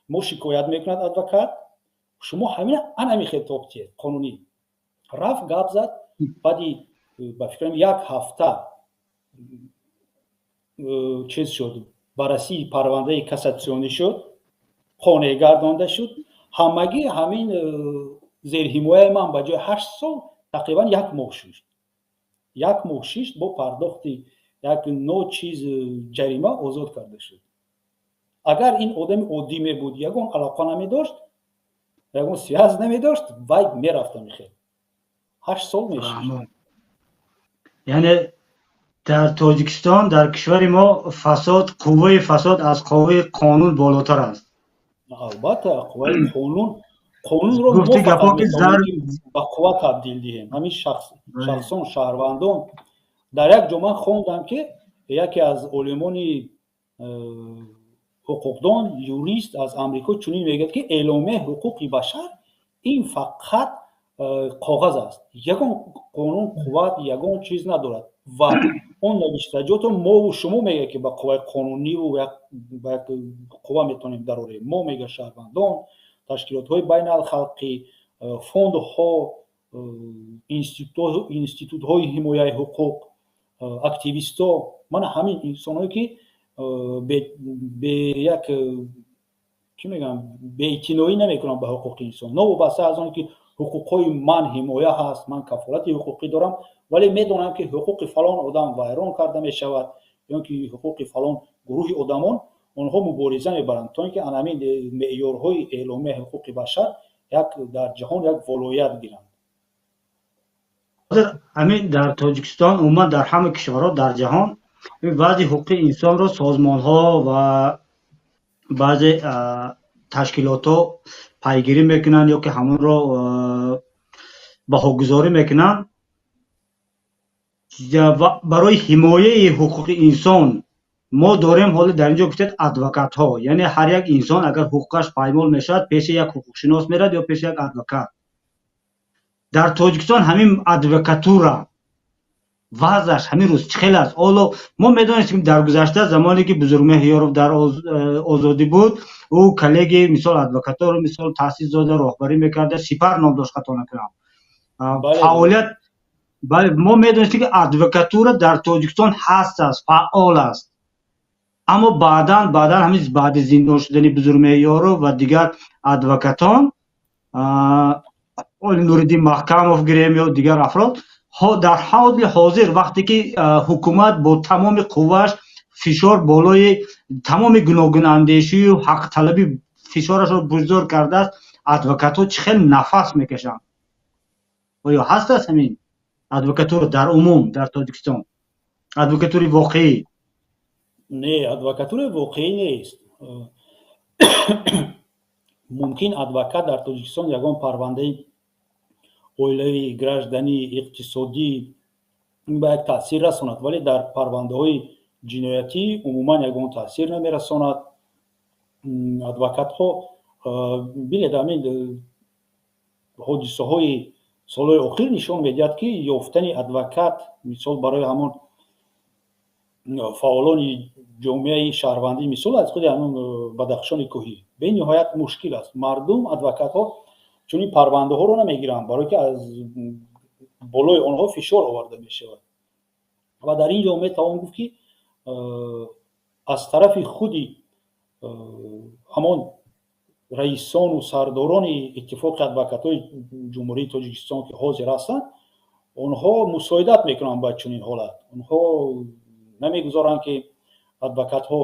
мо шикоят мекунад адвокат, шумо ҳамин анами хел тоб тиед қонунӣ. Рафт, гап зад. Баъди, ба фикрам, як ҳафта чиз шуд, баррасии парвандаи кассатсионӣ шуд, қонеъ гардонда шуд. Ҳамагӣ ҳамин зерҳимояи ман ба ҷои 8 сол тақрибан як моҳ шуд. Як моҳ шишт, бо пардохти як ночиз ҷарима озод карда шуд. Агар ин одами оддӣ мебуд, ягон алоқа намедошт, ягон связь намедошт, вай мерафта мехел 8 сол мешишт.
Яъне дар Тоҷикистон, дар кишвари мо фасод, қувваи фасод аз қувваи қонун болотар аст.
Албатта, қувваи қонун, қонунро мо фақат ба қувва табдил диҳем, ҳамин шахсон, шаҳрвандон. Дар як ҷо ман хондам, ки яке аз олимони ҳуқуқдон, юрист аз Амрико чунин мегӯяд, ки эъломияи ҳуқуқи башар ин фақат коғаз аст, ягон қонун қувват, ягон чиз надорад ва он навиштаҷото мову шумо, мегӯяд, ки ба қувваи қонуниву ба як қувва метавонем дарорем. Мо, мега, шаҳрвандон, ташкилотҳои байналхалқӣ, фондҳо, институтҳои ҳимояи ҳуқуқ. Активистҳо, мана ҳамин инсонҳое, ки бе як, чӣ мегӯям, беэътиноӣ намекунанд ба ҳуқуқи инсон, новобаста аз он ки ҳуқуқҳои ман ҳимоя ҳаст, ман кафолати ҳуқуқӣ дорам, вале медонам, ки ҳуқуқи фалон одам вайрон карда мешавад ё ки ҳуқуқи фалон гурӯҳи одамон, онҳо мубориза мебаранд, то ин ки ана ҳамин меъёрҳои Эъломияи ҳуқуқи башар як дар ҷаҳон як волоият гиранд.
Ҳозир ҳамин дар Тоҷикистон, умуман дар ҳама кишварҳо дар ҷаҳон вазъи ҳуқуқи инсонро созмонҳо ва баъзе ташкилотҳо пайгирӣ мекунанд ё ки ҳамонро баҳогузорӣ мекунанд. Ва барои ҳимояи ҳуқуқи инсон мо дорем, ҳоло дар ин ҷо гуфтед, адвокатҳо, яъне ҳар як инсон агар ҳуқуқаш паймол мешавад, пеши як ҳуқуқшинос мерад ё пеши як адвокат. Дар Тоҷикистон ҳамин адвокатура вазъаш ҳамин рӯз чӣ хел аст? Ҳоло мо медонистем, дар гузашта, замоне ки Бузургмеҳр Ёров дар озодӣ буд, ӯ коллегияи, мисол, адвокатҳоро, мисол, таъсис дода, роҳбарӣ мекарда, Сипар ном дошт, хато накунам, фаъолият. Бале, мо медонистем, ки адвокатура дар Тоҷикистон ҳаст аст, фаъол аст, аммо баъдан ҳамин баъди зиндон шудани Бузургмеҳр Ёров ва дигар адвокатон, Нуриддин Маҳкамов гирем ё дигар афрод, дар ҳоли ҳозир, вақте ки ҳукумат бо тамоми қуввааш фишор болои тамоми гуногунандешию ҳақталабӣ фишорашро бузург кардааст, адвокатҳо чӣ хел нафас мекашанд? Оё ҳаст аст ҳамин адвокатура дар умум дар Тоҷикистон, адвокатури воқеӣ?
Не, адвокатураи воқеӣ нест. Мумкин адвокат дар Тоҷикистон ягон парвандаи оилавӣ, гражданӣ, иқтисодӣ ба як таъсир расонад, вале дар парвандаҳои ҷиноятӣ умуман ягон таъсир намерасонад. Адвокатҳо, бинед, ҳамин ҳодисаҳои солҳои охир нишон медиҳад, ки ёфтани адвокат, мисол, барои ҳамон фаъолони ҷомеаи шаҳрвандӣ, мисол, аз худи ҳамон Бадахшони кӯҳӣ, бениҳоят мушкил аст. Мардум, адвокатҳо чунин парвандаҳоро намегиранд, барое ки аз болои онҳо фишор оварда мешавад. Ва дар ин ҷо метавон гуфт, ки аз тарафи худи ҳамон раисону сардорони Иттифоқи адвокатҳои Ҷумҳурии Тоҷикистон, ки ҳозир ҳастанд, онҳо мусоидат мекунанд ба чунин ҳолат. Онҳо намегузоранд, ки адвокатҳо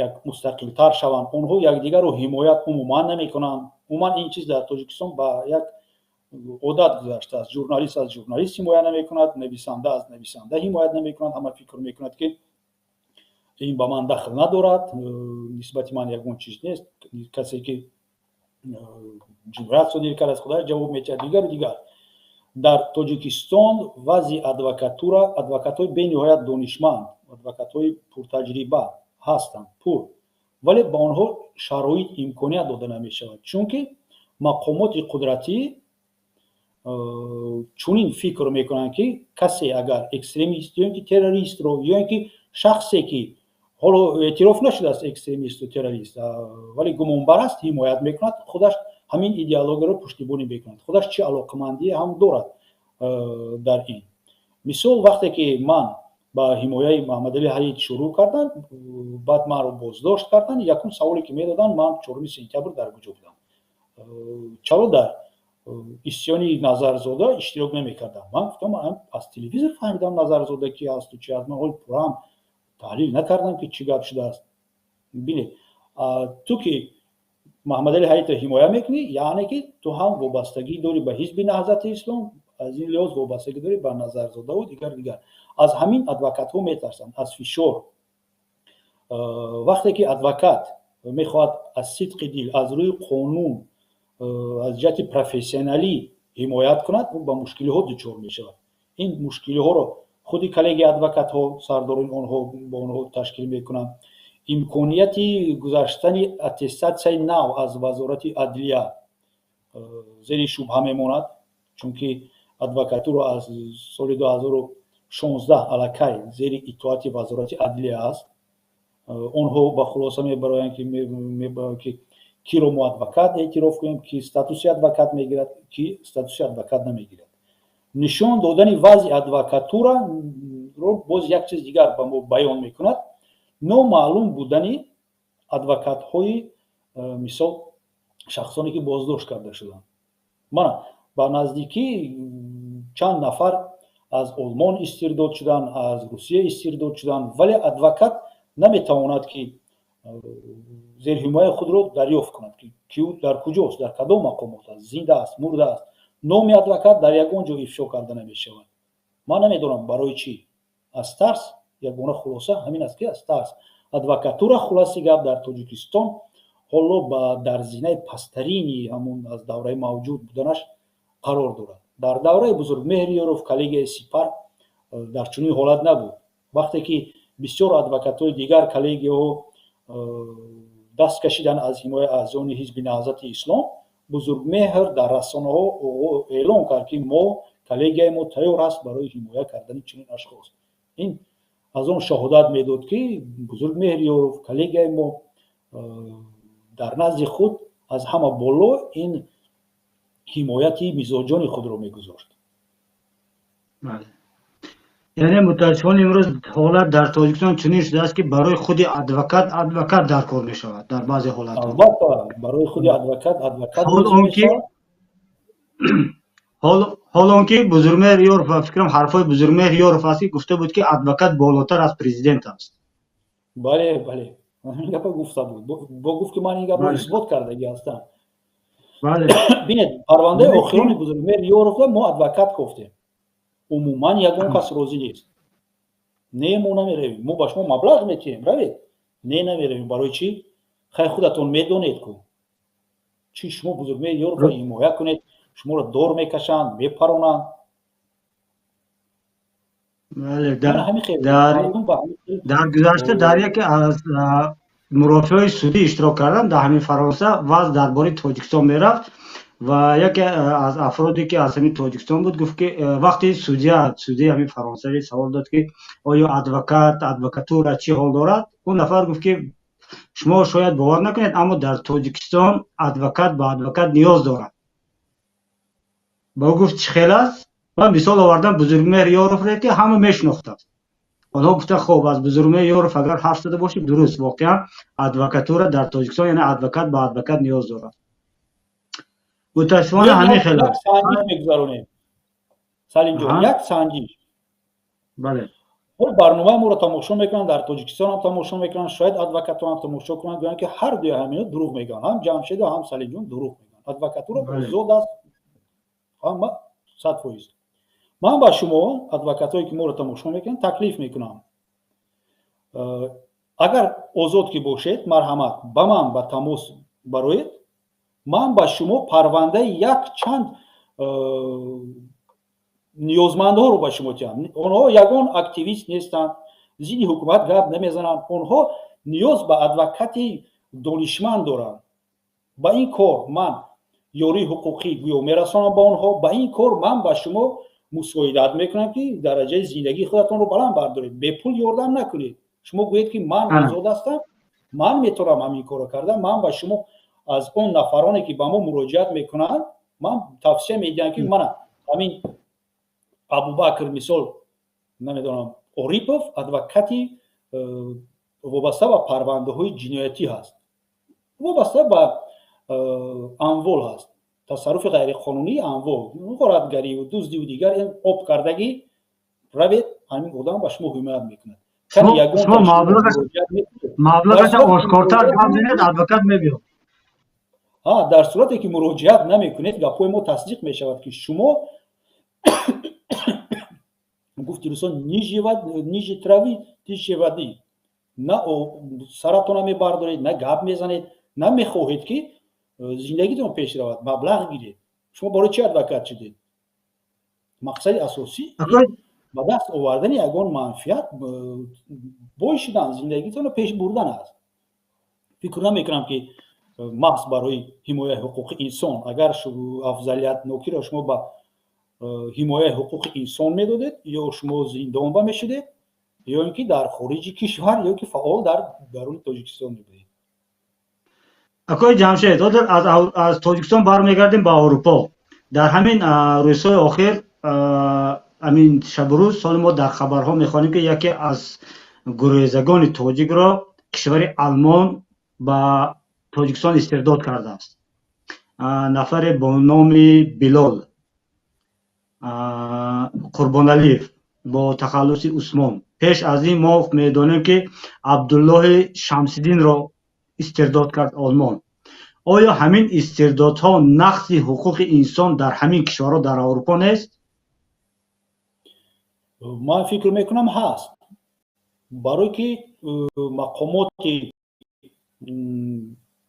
як мустақилтар шаванд. Онҳо якдигарро ҳимоят умуман намекунанд. Умуман ин чиз дар Тоҷикистон ба як одат гузаштааст: журналист аз журналист ҳимоя намекунад, нависанда аз нависанда ҳимоят намекунад. Ҳама фикр мекунад, ки ин ба ман дахл надорад, нисбати ман ягон чиз нест, касе ки ҷиноят содир кард, аз худаш ҷавоб метиҳад, дигару дигар. Дар Тоҷикистон вазъи адвокатура: адвокатҳои бениҳоят донишманд, адвокатҳои пуртаҷриба ҳастанд пур, вале ба онҳо шароит, имконият дода намешавад, чунки мақомоти қудратӣ чунин фикр мекунанд, ки касе агар экстремист ё ин ки террористро, ё ин ки шахсе ки ҳоло эътироф нашудааст экстремисту террорист, вале гумонбар аст, ҳимоят мекунад, худаш ҳамин идеологияро пуштибонӣ мекунад, худаш чӣ алоқамандие ҳам дорад дар ин. Мисол, вақте ки ман ба ҳимояи Маҳмадалӣ Ҳаид шурӯъ кардам, баъд маро боздошт карданд, якум саволе ки медоданд: ман 4 сентябр дар куҷо будам, чаро дар исёни Назарзода иштирок намекардам? Ман гуфтам, аз телевизор фаҳмидам Назарзода ки ҳасту чи аст, ман ҳоли пурраам таҳлил накардам, ки чӣ гап шудааст. Бинед, ту ки Маҳмадалӣ Ҳаидро ҳимоя мекунӣ, яъне ки ту ҳам вобастагӣ дорӣ ба ҳизби Наҳзати Ислом, аз ин лиҳоз вобастагӣ дорӣ ба Назарзодаву дигар дигар. Аз ҳамин адвокатҳо метарсанд, аз фишор. Вақте ки адвокат мехоҳад аз сидқи дил, аз рӯи қонун, аз ҷиҳати профессионалӣ ҳимоят кунад, ӯ ба мушкилиҳо дучор мешавад. Ин мушкилиҳоро худи коллегияи адвокатҳо, сардорони онҳо бо онҳо ташкил мекунанд. Имконияти гузаштани аттестатсияи нав аз Вазорати адлия зери шубҳа мемонад, чунки адвокатура аз соли 2016 аллакай зери итоати Вазорати адлия аст. Онҳо ба хулоса мебароянд, ки киро мо адвокат эътироф кунем, ки статуси адвокат мегирад, ки статуси адвокат намегирад. Нишон додани вазъи адвокатураро боз як чиз дигар ба мо баён мекунад: номаълум будани адвокатҳои, мисол, шахсоне, ки боздошт карда шуданд. Мана, ба наздикӣ чанд нафар аз Олмон истирдод шуданд, аз Русия истирдод шуданд, вале адвокат наметавонад, ки зерҳимояи худро дарёфт кунад, ки ӯ дар куҷост, дар кадом мақомот аст, зинда аст, мурда аст. Номи адвокат дар ягон ҷо ифшо карда намешавад. Ман намедонам, барои чӣ. Аз тарс. Ягона хулоса ҳамин аст, ки аз тарс. Адвокатура, хулоси гап, дар Тоҷикистон ҳоло ба дар зинаи пасттарини ҳамун аз давраи мавҷуд буданаш қарор дорад. Дар давраи Бузургмеҳр Ёров коллегияи Сипар дар чунин ҳолат набуд. Вақте ки бисёр адвокатҳои дигар коллегияҳо даст кашиданд аз ҳимояи аъзони Ҳизби Наҳзати Ислом, Бузургмеҳр дар расонаҳо эълон кард, ки мо, коллегияи мо тайёр аст барои ҳимоя кардани чунин ашхос. Ин аз он шаҳодат медод, ки Бузургмеҳр Ёров, коллегияи мо дар назди худ аз ҳама боло ин ҳимояти мизоҷони худро мегузошт.
Яъне, мутаассифона, имрӯз ҳолат дар Тоҷикистон чунин шудааст, ки барои худи адвокат адвокат дар кор мешавад дар баъзе ҳолатҳо.
Албатта, барои худи адвокат адвокат.
Ҳол он ки Бузургмеҳр Ёров, ба фикрам, ҳарфҳои Бузургмеҳр Ёров аст, ки гуфта буд, ки адвокат болотар аз президент аст.
Бале, ҳамин гапа гуфта буд. Бо гуфт, ки ман ин гапро исбот кардагӣ ҳастам. Бинед, парвандаи охирони Бузургмеҳр Ёровро мо адвокат кофтем. Умуман ягон кас розӣ нест. Не, мо намеравем, мо ба шумо маблағ метиҳем, равед. Не, намеравем. Барои чӣ? Хай, худатон медонед ку. Чӣ шумо Бузургмеҳр Ёровро ҳимоя кунед, шуморо дор мекашанд, мепаронанд.
Бале, дар гузашта дар яке аз мурофиаҳои судӣ иштирок кардам дар ҳамин Фаронса. Вазъ дар бораи Тоҷикистон мерафт ва яке аз афроде, ки аз ҳамин Тоҷикистон буд, гуфт, ки вақте судяи ҳамин фаронсавӣ савол дод, ки оё адвокат, адвокатура чӣ ҳол дорад, он нафар гуфт, ки шумо шояд бовар накунед, аммо дар Тоҷикистон адвокат ба адвокат ниёз дорад. Ба ӯ гуфт, чӣ хел аст? Ва мисол овардам Бузургмеҳр Ёровре, ки ҳама мешинохтанд. Онҳо гуфтанд, хоб, аз Бузургмеҳр Ёров агар ҳарф зада бошед, дуруст, воқеан адвокатура дар Тоҷикистон, яъне адвокат ба адвокат ниёз дорад. Мутаассифона, ҳамин хел аст.
Мегузаронем, Салимҷон, як санҷиш.
Бале.
Ҳол барномаи моро тамошо мекунанд, дар Тоҷикистон ҳам тамошо мекунанд, шояд адвокатҳо ҳам тамошо кунанд, гӯянд, ки ҳар дуи ҳамино дурӯғ мегӯянд, ҳам Ҷамшеду, ҳам Салимҷон дурӯғ мегӯянд, адвокатура озод аст, ҳама 100%. Ман ба шумо, адвокатҳое, ки моро тамошо мекунанд, таклиф мекунам: агар озод ки бошед, марҳамат, ба ман ба тамос бароед. Ман ба шумо парвандаи як чанд ниёзмандҳоро ба шумо диҳам. Онҳо ягон активист нестанд, зидди ҳукумат гап намезананд, онҳо ниёз ба адвокати донишманд доранд. Ба ин кор ман ёрии ҳуқуқӣ гӯё мерасонам ба онҳо. Ба ин кор ман ба шумо мусоидат мекунам, ки дараҷаи зиндагии худатонро баланд бардоред. Бепул ёрдам накунед. Шумо гӯед, ки ман озод ҳастам, ман метавонам ҳамин корро карда. Ман ба шумо аз он нафароне, ки ба мо муроҷиат мекунанд, ман тавсия медиҳам, ки мана ҳамин Абубакр, мисол, намедонам, Орипов, адвокати вобаста ба парвандаҳои ҷиноятӣ ҳаст, вобаста ба амвол ҳаст, тасарруфи ғайриқонунии амвол, ғоратгариву дуздиву дигар ин об кардагӣ. Равед, ҳамин одам ба шумо ҳимоят мекунад.
Шумо маблағаша ошкортар гап занед, адвокат мебиёд.
Дар сурате ки муроҷиат намекунед, гапҳои мо тасдиқ мешавад, ки шумо, гуфти русон, ниже травы тише воды, на саратона мебардоред, на гап мезанед, на мехоҳед, ки зиндагитон пеш равад, маблағ гиред. Шумо барои чи адвокат шудед? Мақсади асосӣ ба даст овардани ягон манфиат, бой шудан, зиндагитонро пеш бурдан аст. Фикр намекунам, ки маҳз барои ҳимояи ҳуқуқи инсон. Агар афзалиятнокиро шумо ба ҳимояи ҳуқуқи инсон медодед, ё шумо зиндонба мешудед, ё ин ки дар хориҷи кишвар, ё ки фаъол дар даруни Тоҷикистон мебудед.
Акои Ҷамшед, ҳозир аз Тоҷикистон бармегардем ба Аврупо. Дар ҳамин рӯзҳои охир Ҳамин шабу рӯз соли мо дар хабарҳо мехонем, ки яке аз гурезагони тоҷикро кишвари Алмон ба Тоҷикистон истирдод кардааст, нафаре бо номи Билол Қурбоналиев бо тахаллуси Усмон. Пеш аз ин мо медонем, ки Абдуллоҳи Шамсиддинро истирдод кард Олмон. Оё ҳамин истирдодҳо нақзи ҳуқуқи инсон дар ҳамин кишварҳо, дар Аврупо нест?
Ман фикр мекунам, ҳаст, барое ки мақомоти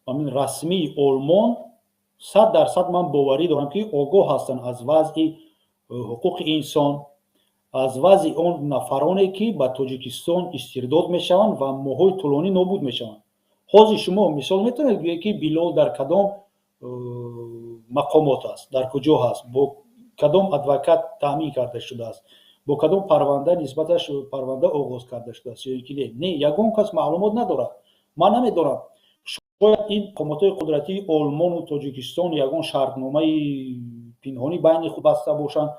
ҳамин расмии Олмон 100% ман боварӣ дорам, ки огоҳ ҳастанд аз вазъи ҳуқуқи инсон, аз вазъи он нафароне, ки ба Тоҷикистон истирдод мешаванд ва моҳҳои тӯлонӣ нобуд мешаванд. Ҳозир шумо мисол метавонед гӯед, ки Билол дар кадом мақомот аст, дар куҷо ҳаст, бо кадом адвокат таъмин карда шудааст, бо кадом парванда нисбаташ парванда оғоз карда шудааст ё ки не? Не, ягон кас маълумот надорад. Ман намедонам, шояд ин мақомотҳои қудратии Олмону Тоҷикистон ягон шартномаи пинҳонӣ байни худ баста бошанд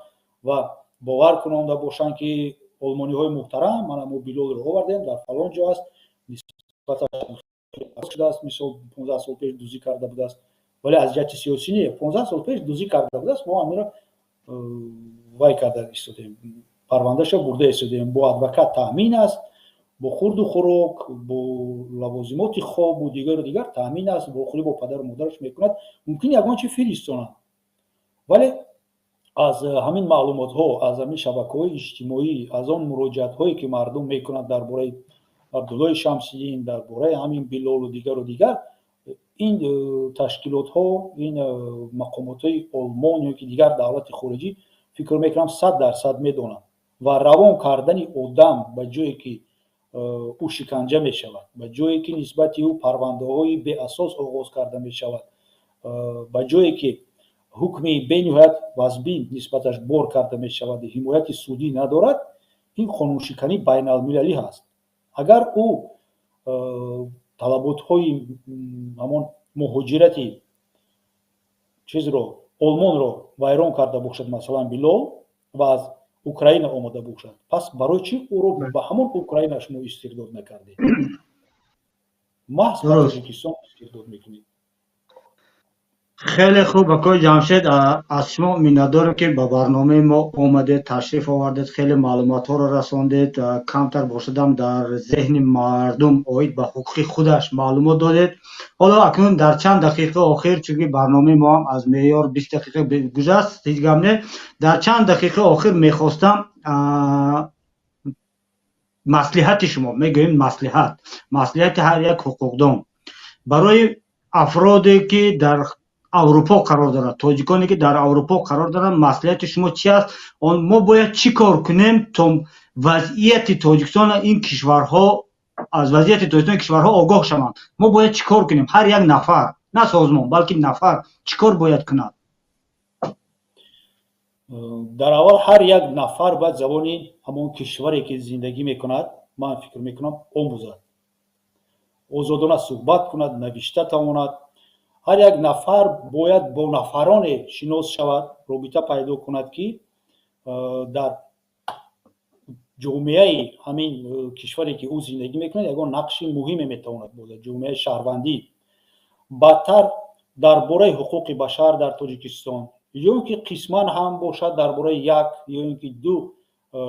ва бовар кунонда бошанд, ки олмониҳои муҳтарам, мана мо Билолро овардем, дар фалон ҷо аст, нисбаташ шудааст, мисол, 15 сол пеш дуздӣ карда будааст, вале аз ҷиҳати сиёсӣ не, 15 сол пеш дуздӣ карда будааст, мо ҳаминро вай карда истодем, парвандаашро бурда истодем, бо адвокат таъмин аст, бо хурду хӯрок, бо лавозимоти хобу дигару дигар таъмин аст, вохӯрӣ бо падару модараш мекунад. Мумкин ягон чи фиристонанд, вале аз ҳамин маълумотҳо, аз ҳамин шабакаҳои иҷтимоӣ, аз он муроҷиатҳое, ки мардум мекунанд дар бораи Абдуллои Шамсиддин, дар бораи ҳамин Билолу дигару дигар, ин ташкилотҳо, ин мақомотҳои Олмон ё ки дигар давлати хориҷӣ, фикр мекунам, 100% медонанд. Ва равон кардани одам ба ҷое, ки ӯ шиканҷа мешавад, ба ҷое, ки нисбати ӯ парвандаҳои беасос оғоз карда мешавад, ба ҷое, ки ҳукми бениҳоят вазбин нисбаташ бор карда мешавад, ҳимояти судӣ надорад, ин қонуншикании байналмилалӣ ҳаст. Агар ӯ талаботҳои ҳамон муҳоҷирати чизро, Олмонро вайрон карда бошад, масалан, Билол, ва аз Украина омода бошад, пас барои чӣ ӯро ба ҳамон Украина шумо истирдод накардед, маҳз ба Тоҷикистон истирдод мекунед?
Хеле хуб, акои Ҷамшед, аз шумо миннатдорем, ки ба барномаи мо омадед, ташриф овардед, хеле маълумотҳоро расондед, камтар бошадам дар зеҳни мардум оид ба ҳуқуқи худаш маълумот додед. Ҳоло акнун дар чанд дақиқа охир, чунки барномаи мо ҳам аз меъёр 20 дақиқа гузашт, ҳеҷ гап не, дар чанд дақиқа охир мехостам маслиҳати шумо, мегӯем маслиҳат, маслиҳати ҳар як ҳуқуқдон барои афроде, ки дар Аврупо қарор дорад, тоҷиконе, ки дар Аврупо қарор доранд, маслиҳати шумо чи аст? Мо бояд чӣ кор кунем, то вазъияти Тоҷикистона ин кишварҳо, аз вазъияти Тоҷикистон кишварҳо огоҳ шаванд? Мо бояд чӣ кор кунем? Ҳар як нафар, на созмон, балки нафар чӣ кор бояд кунад?
Дар аввал ҳар як нафар бояд забони ҳамон кишваре, ки зиндагӣ мекунад, ман фикр мекунам, омӯзад, озодона суҳбат кунад, навишта тавонад. Ҳар як нафар бояд бо нафароне шинос шавад, робита пайдо кунад, ки дар ҷомеаи ҳамин кишваре, ки ӯ зиндагӣ мекунад, ягон нақши муҳиме метавонад бозад, ҷомеаи шаҳрвандӣ. Баъдтар дар бораи ҳуқуқи башар дар Тоҷикистон ё ин ки қисман ҳам бошад дар бораи як ё ин ки ду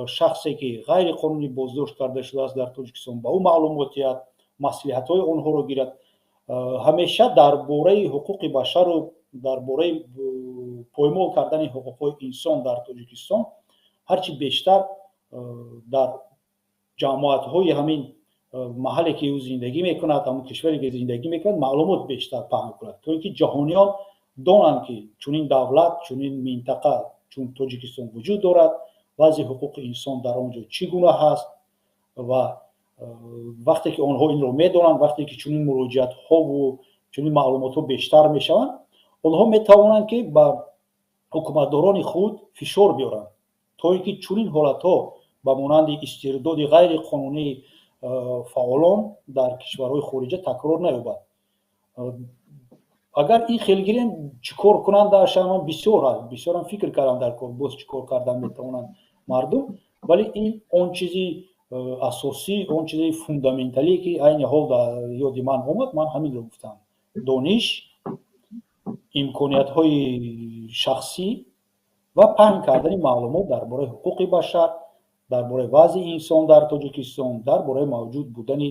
шахсе, ки ғайриқонунӣ боздошт карда шудааст дар Тоҷикистон, ба ӯ маълумот диҳад, маслиҳатҳои онҳоро гирад. Ҳамеша дар бораи ҳуқуқи башару дар бораи поймол кардани ҳуқуқҳои инсон дар Тоҷикистон ҳарчи бештар дар ҷамоатҳои ҳамин маҳалле, ки ӯ зиндагӣ мекунад, ҳамон кишваре, ки зиндагӣ мекунад, маълумот бештар паҳн кунад, то ин ки ҷаҳониён донанд, ки чунин давлат, чунин минтақа чун Тоҷикистон вуҷуд дорад, вазъи ҳуқуқи инсон дар он ҷо чӣ гуна ҳаст. Ва вақте ки онҳо инро медонанд, вақте ки чунин муроҷиатҳову чунин маълумотҳо бештар мешаванд, онҳо метавонанд, ки ба ҳукуматдорони худ фишор биёранд, то ин ки чунин ҳолатҳо ба монанди истирдоди ғайриқонунии фаъолон дар кишварҳои хориҷа такрор наёбад. Агар ин хел гирем, чӣ кор кунанд дар шаҳрванд бисёр ҳаст, бисёрам фикр кардам дар кор, боз чӣ кор кардан метавонанд мардум, вале ин он чизи асосӣ, он чизи фундаменталие, ки айни ҳол дар ёди ман омад, ман ҳаминро гуфтам: дониш, имкониятҳои шахсӣ ва паҳн кардани маълумот дар бораи ҳуқуқи башар, дар бораи вазъи инсон дар Тоҷикистон, дар бораи мавҷуд будани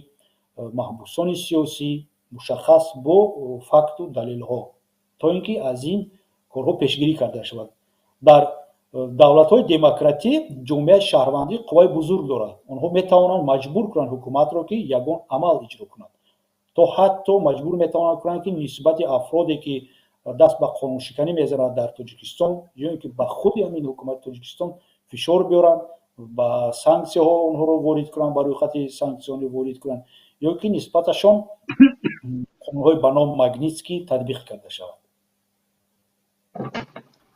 маҳбусони сиёсӣ, мушаххас бо факту далелҳо, то ин ки аз ин корҳо пешгирӣ карда шавад. Дар давлатҳои демократӣ ҷомеаи шаҳрвандӣ қувваи бузург дорад. Онҳо метавонанд маҷбур кунанд ҳукуматро, ки ягон амал иҷро кунад, то ҳатто маҷбур метавонанд кунанд, ки нисбати афроде, ки даст ба қонуншиканӣ мезанад дар Тоҷикистон, ё ин ки ба худи ҳамин ҳукумати Тоҷикистон фишор биёранд, ба санксияҳо онҳоро ворид кунанд, ба рӯйхати санксионӣ ворид кунанд, ё ки нисбаташон қонунҳои ба ном Магнитский татбиқ карда шавад.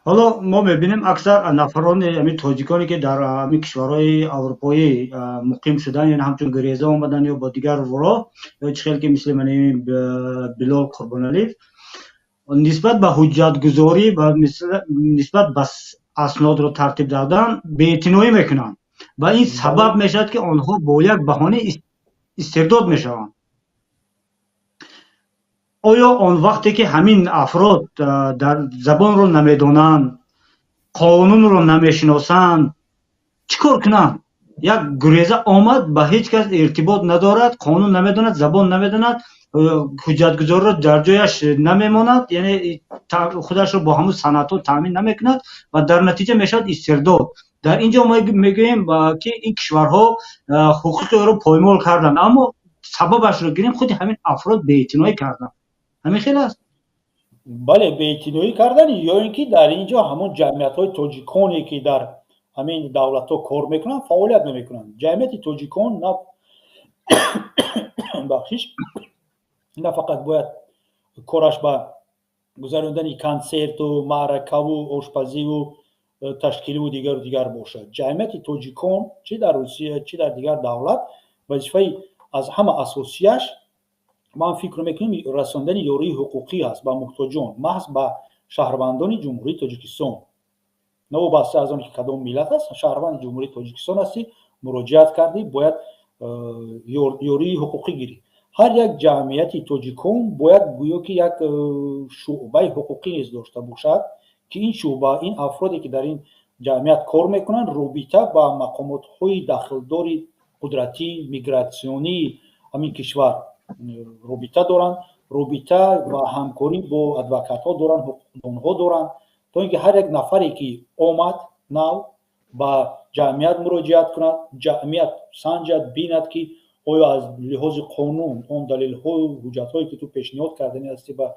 Ҳоло мо мебинем, аксар нафарони ҳамин тоҷиконе, ки дар ҳамин кишварҳои аврупоӣ муқим шуданд, яъне ҳамчун гуреза омаданд ё бо дигар роҳ, ё чӣ хел ки мисли мани Билол Қурбоналиев, нисбат ба ҳуҷҷатгузорӣ ва нисбат ба аснодро тартиб додан беэътиноӣ мекунанд ва ин сабаб мешавад, ки онҳо бо як баҳона истирдод мешаванд. Оё он вақте ки ҳамин афрод дар забонро намедонанд, қонунро намешиносанд, чӣ кор кунанд? Як гуреза омад, ба ҳеҷ кас иртибот надорад, қонун намедонад, забон намедонад, ҳуҷҷатгузориро дар ҷояш намемонад, яъне худашро бо ҳамун санадҳо таъмин намекунад ва дар натиҷа мешавад истирдод. Дар ин ҷо мо мегӯем, ки ин кишварҳо ҳуқуқи ӯро поймол карданд, аммо сабабашро гирем, худи ҳамин афрод беэътиноӣ карданд. Ҳамин хел аст?
Бале, беэътиноӣ кардан, ё ин ки дар ин ҷо ҳамон ҷамъиятҳои тоҷиконе, ки дар ҳамин давлатҳо кор мекунанд, фаъолият намекунанд. Ҷамъияти тоҷикон на, бахшиш, на фақат бояд кораш ба гузарондани консерту маъракаву ошпазиву ташкиливу дигару дигар бошад. Ҷамъияти тоҷикон, чӣ дар Русия, чӣ дар дигар давлат, вазифаи аз ҳама асосияш, ман фикр мекунам, расондани ёрии ҳуқуқӣ аст ба муҳтоҷон, маҳз ба шаҳрвандони Ҷумҳурии Тоҷикистон, новобаста аз он ки кадом миллат аст. Шаҳрванди Ҷумҳурии Тоҷикистон ҳастӣ, муроҷиат кардӣ, бояд ёрии ҳуқуқӣ гирӣ. Ҳар як ҷамъияти тоҷикон бояд гӯё ки як шӯъбаи ҳуқуқӣ низ дошта бошад, ки ин шӯъба, ин афроде, ки дар ин ҷамъият кор мекунанд, робита ба мақомотҳои дахлдори қудратӣ, мигратсионии ҳамин кишвар робита доранд, робита ва ҳамкорӣ бо адвокатҳо доранд, ҳуқуқдонҳо доранд, то ин ки ҳар як нафаре, ки омад нав, ба ҷамъият муроҷиат кунад, ҷамъият санҷад, бинад, ки оё аз лиҳози қонун он далелҳою ҳуҷҷатҳое, ки ту пешниҳод карданӣ ҳастӣ ба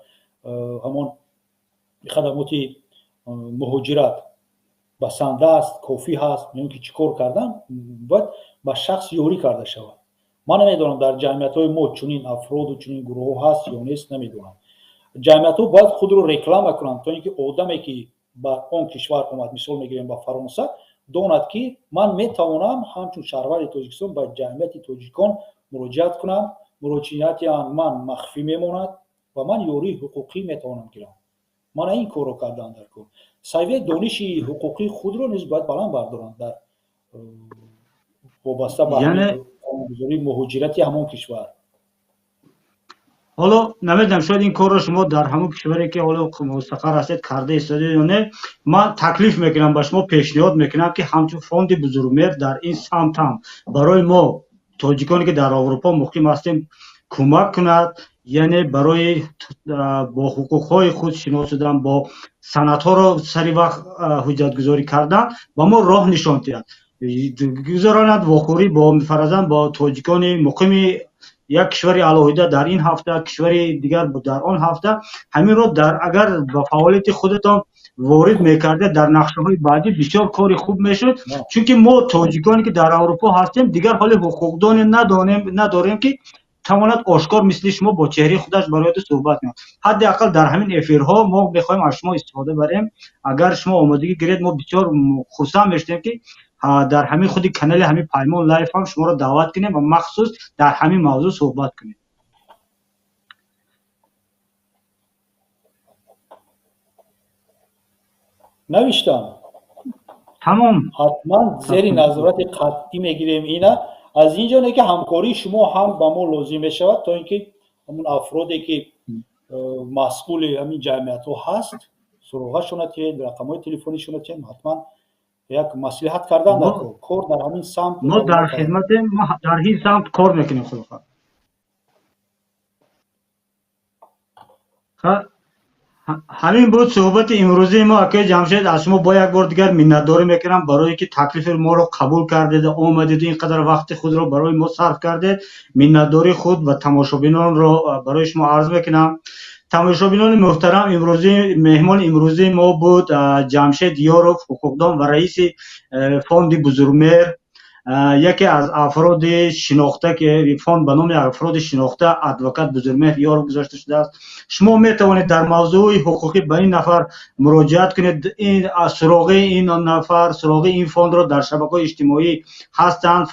ҳамон хадамоти муҳоҷират, басанда аст, кофӣ ҳаст ё ин ки чӣ кор кардан бояд, ба шахс ёрӣ карда шавад. Ман намедонам, дар ҷамъиятҳои мо чунин афроду чунин гурӯҳҳо ҳаст ё нест, намедонам. Ҷамъиятҳо бояд худро реклама кунанд, то ин ки одаме, ки ба он кишвар омад, мисол мегирем, ба Фаронса, донад, ки ман метавонам ҳамчун шаҳрванди Тоҷикистон ба ҷамъияти тоҷикон муроҷиат кунам, муроҷиати ман махфӣ мемонад ва ман ёрии ҳуқуқӣ метавонам гирам. Мана ин корро кардаанд дар кор. Савияи дониши ҳуқуқии худро низ бояд баланд бардоранд дар вобаста ба қонунгузории муҳоҷирати ҳамон кишвар.
Ҳоло намедонам, шояд ин корро шумо дар ҳамон кишваре, ки ҳоло мустақар ҳастед, карда истодаед ё не. Ман таклиф мекунам ба шумо, пешниҳод мекунам, ки ҳамчун фонди Бузургмеҳр дар ин самт ҳам барои мо, тоҷиконе, ки дар Аврупо муқим ҳастем, кӯмак кунад, яъне барои бо ҳуқуқҳои худ шинос шудан, бо санадҳоро сари вақт ҳуҷҷатгузорӣ кардан ба мо роҳ нишон диҳад, гузаронад вохӯрӣ бо, фарзан, бо тоҷикони муқими як кишвари алоҳида дар ин ҳафта, кишвари дигар дар он ҳафта. Ҳаминро дар агар ба фаъолияти худатон ворид мекардед дар нақшаҳои баъдӣ, бисёр кори хуб мешуд, чунки мо, тоҷиконе, ки дар Аврупо ҳастем, дигар ҳоли ҳуқуқдоне надонем, надорем, ки тавонад ошкор мисли шумо бо чеҳраи худаш барои ту суҳбат кунад. Ҳадди ақал дар ҳамин эфирҳо мо мехоҳем аз шумо истифода барем. Агар шумо омодагӣ гиред, мо бисёр хурсанд мешудем, ки дар ҳамин худи канали ҳамин Паймон Лайф ҳам шуморо даъват кунем ва махсус дар ҳамин мавзӯъ суҳбат кунем.
Навиштам.
Тамом.
Ҳатман зери назорати қатъӣ мегирем ина. Аз ин ҷо не ки ҳамкории шумо ҳам ба мо лозим мешавад, то ин ки ҳамун афроде ки масъули ҳамин ҷамъиятҳо ҳаст, суроғашона тиҳед, рақамҳои телефонишона тиҳед, ҳатман як маслиҳат кардан дар кор дар ҳамин самт.
Мо дар хидматем, мо дар ин самт кор мекунем, худо хоҳад. Ҳамин буд суҳбати имрӯзии мо, акои Ҷамшед. Аз шумо бо як бор дигар миннатдорӣ мекунам барое ки таклифи моро қабул кардед, омадед, ин қадар вақти худро барои мо сарф кардед. Миннатдории худ ва тамошобинонро барои шумо арз мекунам. Тамошобинони муҳтарам, меҳмони имрӯзии мо буд Ҷамшед Ёров, ҳуқуқдон ва раиси фонди Бузургмеҳр, яке аз афроди шинохта ки фонд ба номи афроди шинохта адвокат Бузургмеҳр Ёров гузошта шудааст. Шумо метавонед дар мавзӯи ҳуқуқӣ ба ин нафар муроҷиат кунед. Ин суроғи ин нафар, суроғи ин фондро дар шабакаҳои иҷтимоӣ ҳастанд.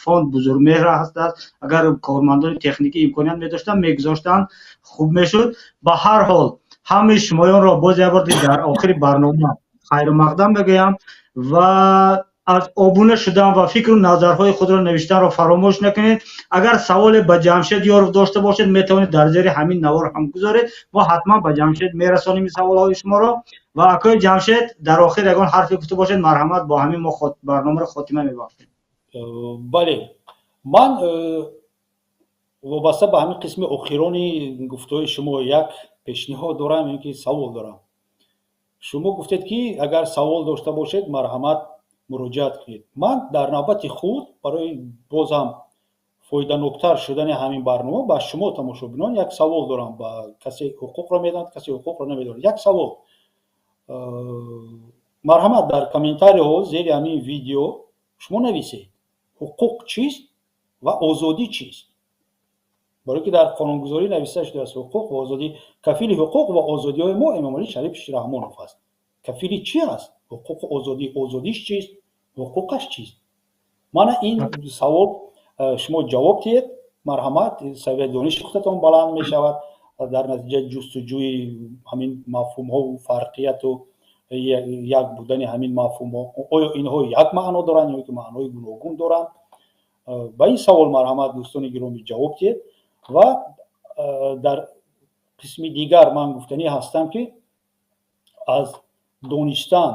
Фонд Бузургмеҳр ҳастааст. Агар кормандони техникӣ имконият медоштанд, мегузоштанд, хуб мешуд. Ба ҳар ҳол ҳамаи шумоёнро боз як бор дар охири барнома хайрумақдам мегӯям ва аз обуна шудан ва фикру назарҳои худро навиштанро фаромӯш накунед. Агар саволе ба Ҷамшед Ёров дошта бошед, метавонед дар зери ҳамин навор ҳам гузоред. Мо ҳатман ба Ҷамшед мерасонем ин саволҳои шуморо. Ва акои Ҷамшед, дар охир ягон ҳарфе гуфта бошед, марҳамат, бо ҳамин мо барномаро хотима мебахшем.
Бале, ман вобаста ба ҳамин қисми охирони гуфтаҳои шумо як пешниҳод дорам, ё ки савол дорам. Шумо гуфтед ки агар савол дошта бошед, марҳамат муроҷиат кунед. Ман дар навбати худ барои боз ҳам фоиданоктар шудани ҳамин барнома ба шумо тамошобинон як савол дорам. Ба касе ҳуқуқро медонад, касе ҳуқуқро намедонад. Як савол. Марҳамат, дар комментариҳо зери ҳамин видео шумо нависед: ҳуқуқ чист ва озодӣ чист? Барои ки дар қонунгузорӣ нависта шудааст ҳуқуқ ва озодӣ. Кафили ҳуқуқ ва озодиҳои мо Эмомалӣ Шарифович Раҳмонов аст. Кафили чи аст? Ҳуқуқу озодӣ. Озодиш чист? Ҳуқуқаш чист? Мана ин савол шумо ҷавоб диҳед. Марҳамат, савияи дониши худатон баланд мешавад. Дар натиҷа ҷустуҷӯи ҳамин мафҳумҳову фарқияту як будани ҳамин мафҳумҳо, оё инҳо як маъно доранд ё ки маънои гуногун доранд? Ба ин савол марҳамат, дӯстони гиромӣ, ҷавоб диҳед. Ва дар қисми дигар ман гуфтанӣ ҳастам ки аз донистан,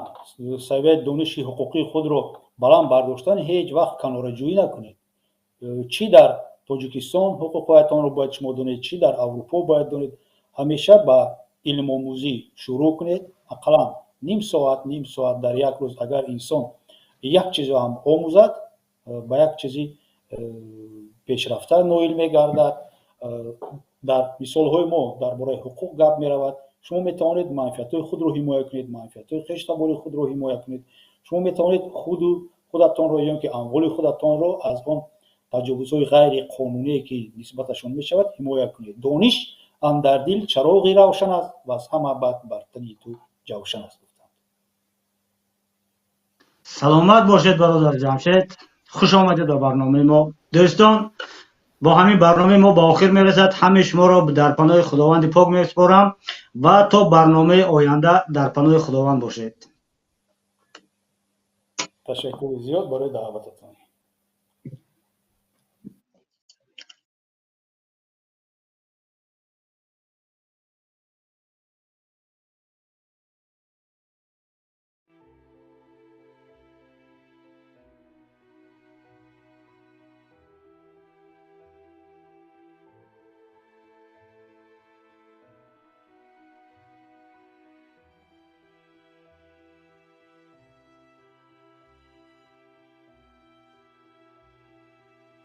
савияи дониши ҳуқуқии худро баланд бардоштан ҳеҷ вақт канораҷӯӣ накунед. Чӣ дар Тоҷикистон ҳуқуқҳоятонро бояд шумо донед, чӣ дар Аврупо бояд донед. Ҳамеша ба илмомӯзӣ шурӯъ кунед. Ақаллан ним соат, ним соат дар як рӯз агар инсон як чизро ҳам омӯзад, ба як чизи пешрафта ноил мегардад. Дар мисолҳои мо дар бораи ҳуқуқ гап меравад. Шумо метавонед манфиатҳои худро ҳимоя кунед, манфиатҳои хештабори худро ҳимоя кунед. Шумо метавонед худатонро ё ки амволи худатонро аз он таҷовузҳои ғайриқонуние ки нисбаташон мешавад ҳимоя кунед. Дониш андар дил чароғи равшан аст ва аз ҳама бад бар тани ту ҷавшан аст. Гуфтанд.
Саломат бошед, бародар Ҷамшед. Хуш омадед ба барномаи мо. Дӯстон, бо ҳамин барномаи мо ба охир мерасад. Ҳамаи шуморо дар паноҳи Худованди пок месупорам ва то барномаи оянда дар паноҳи Худованд бошед.
Ташаккури зиёд барои даъвататон.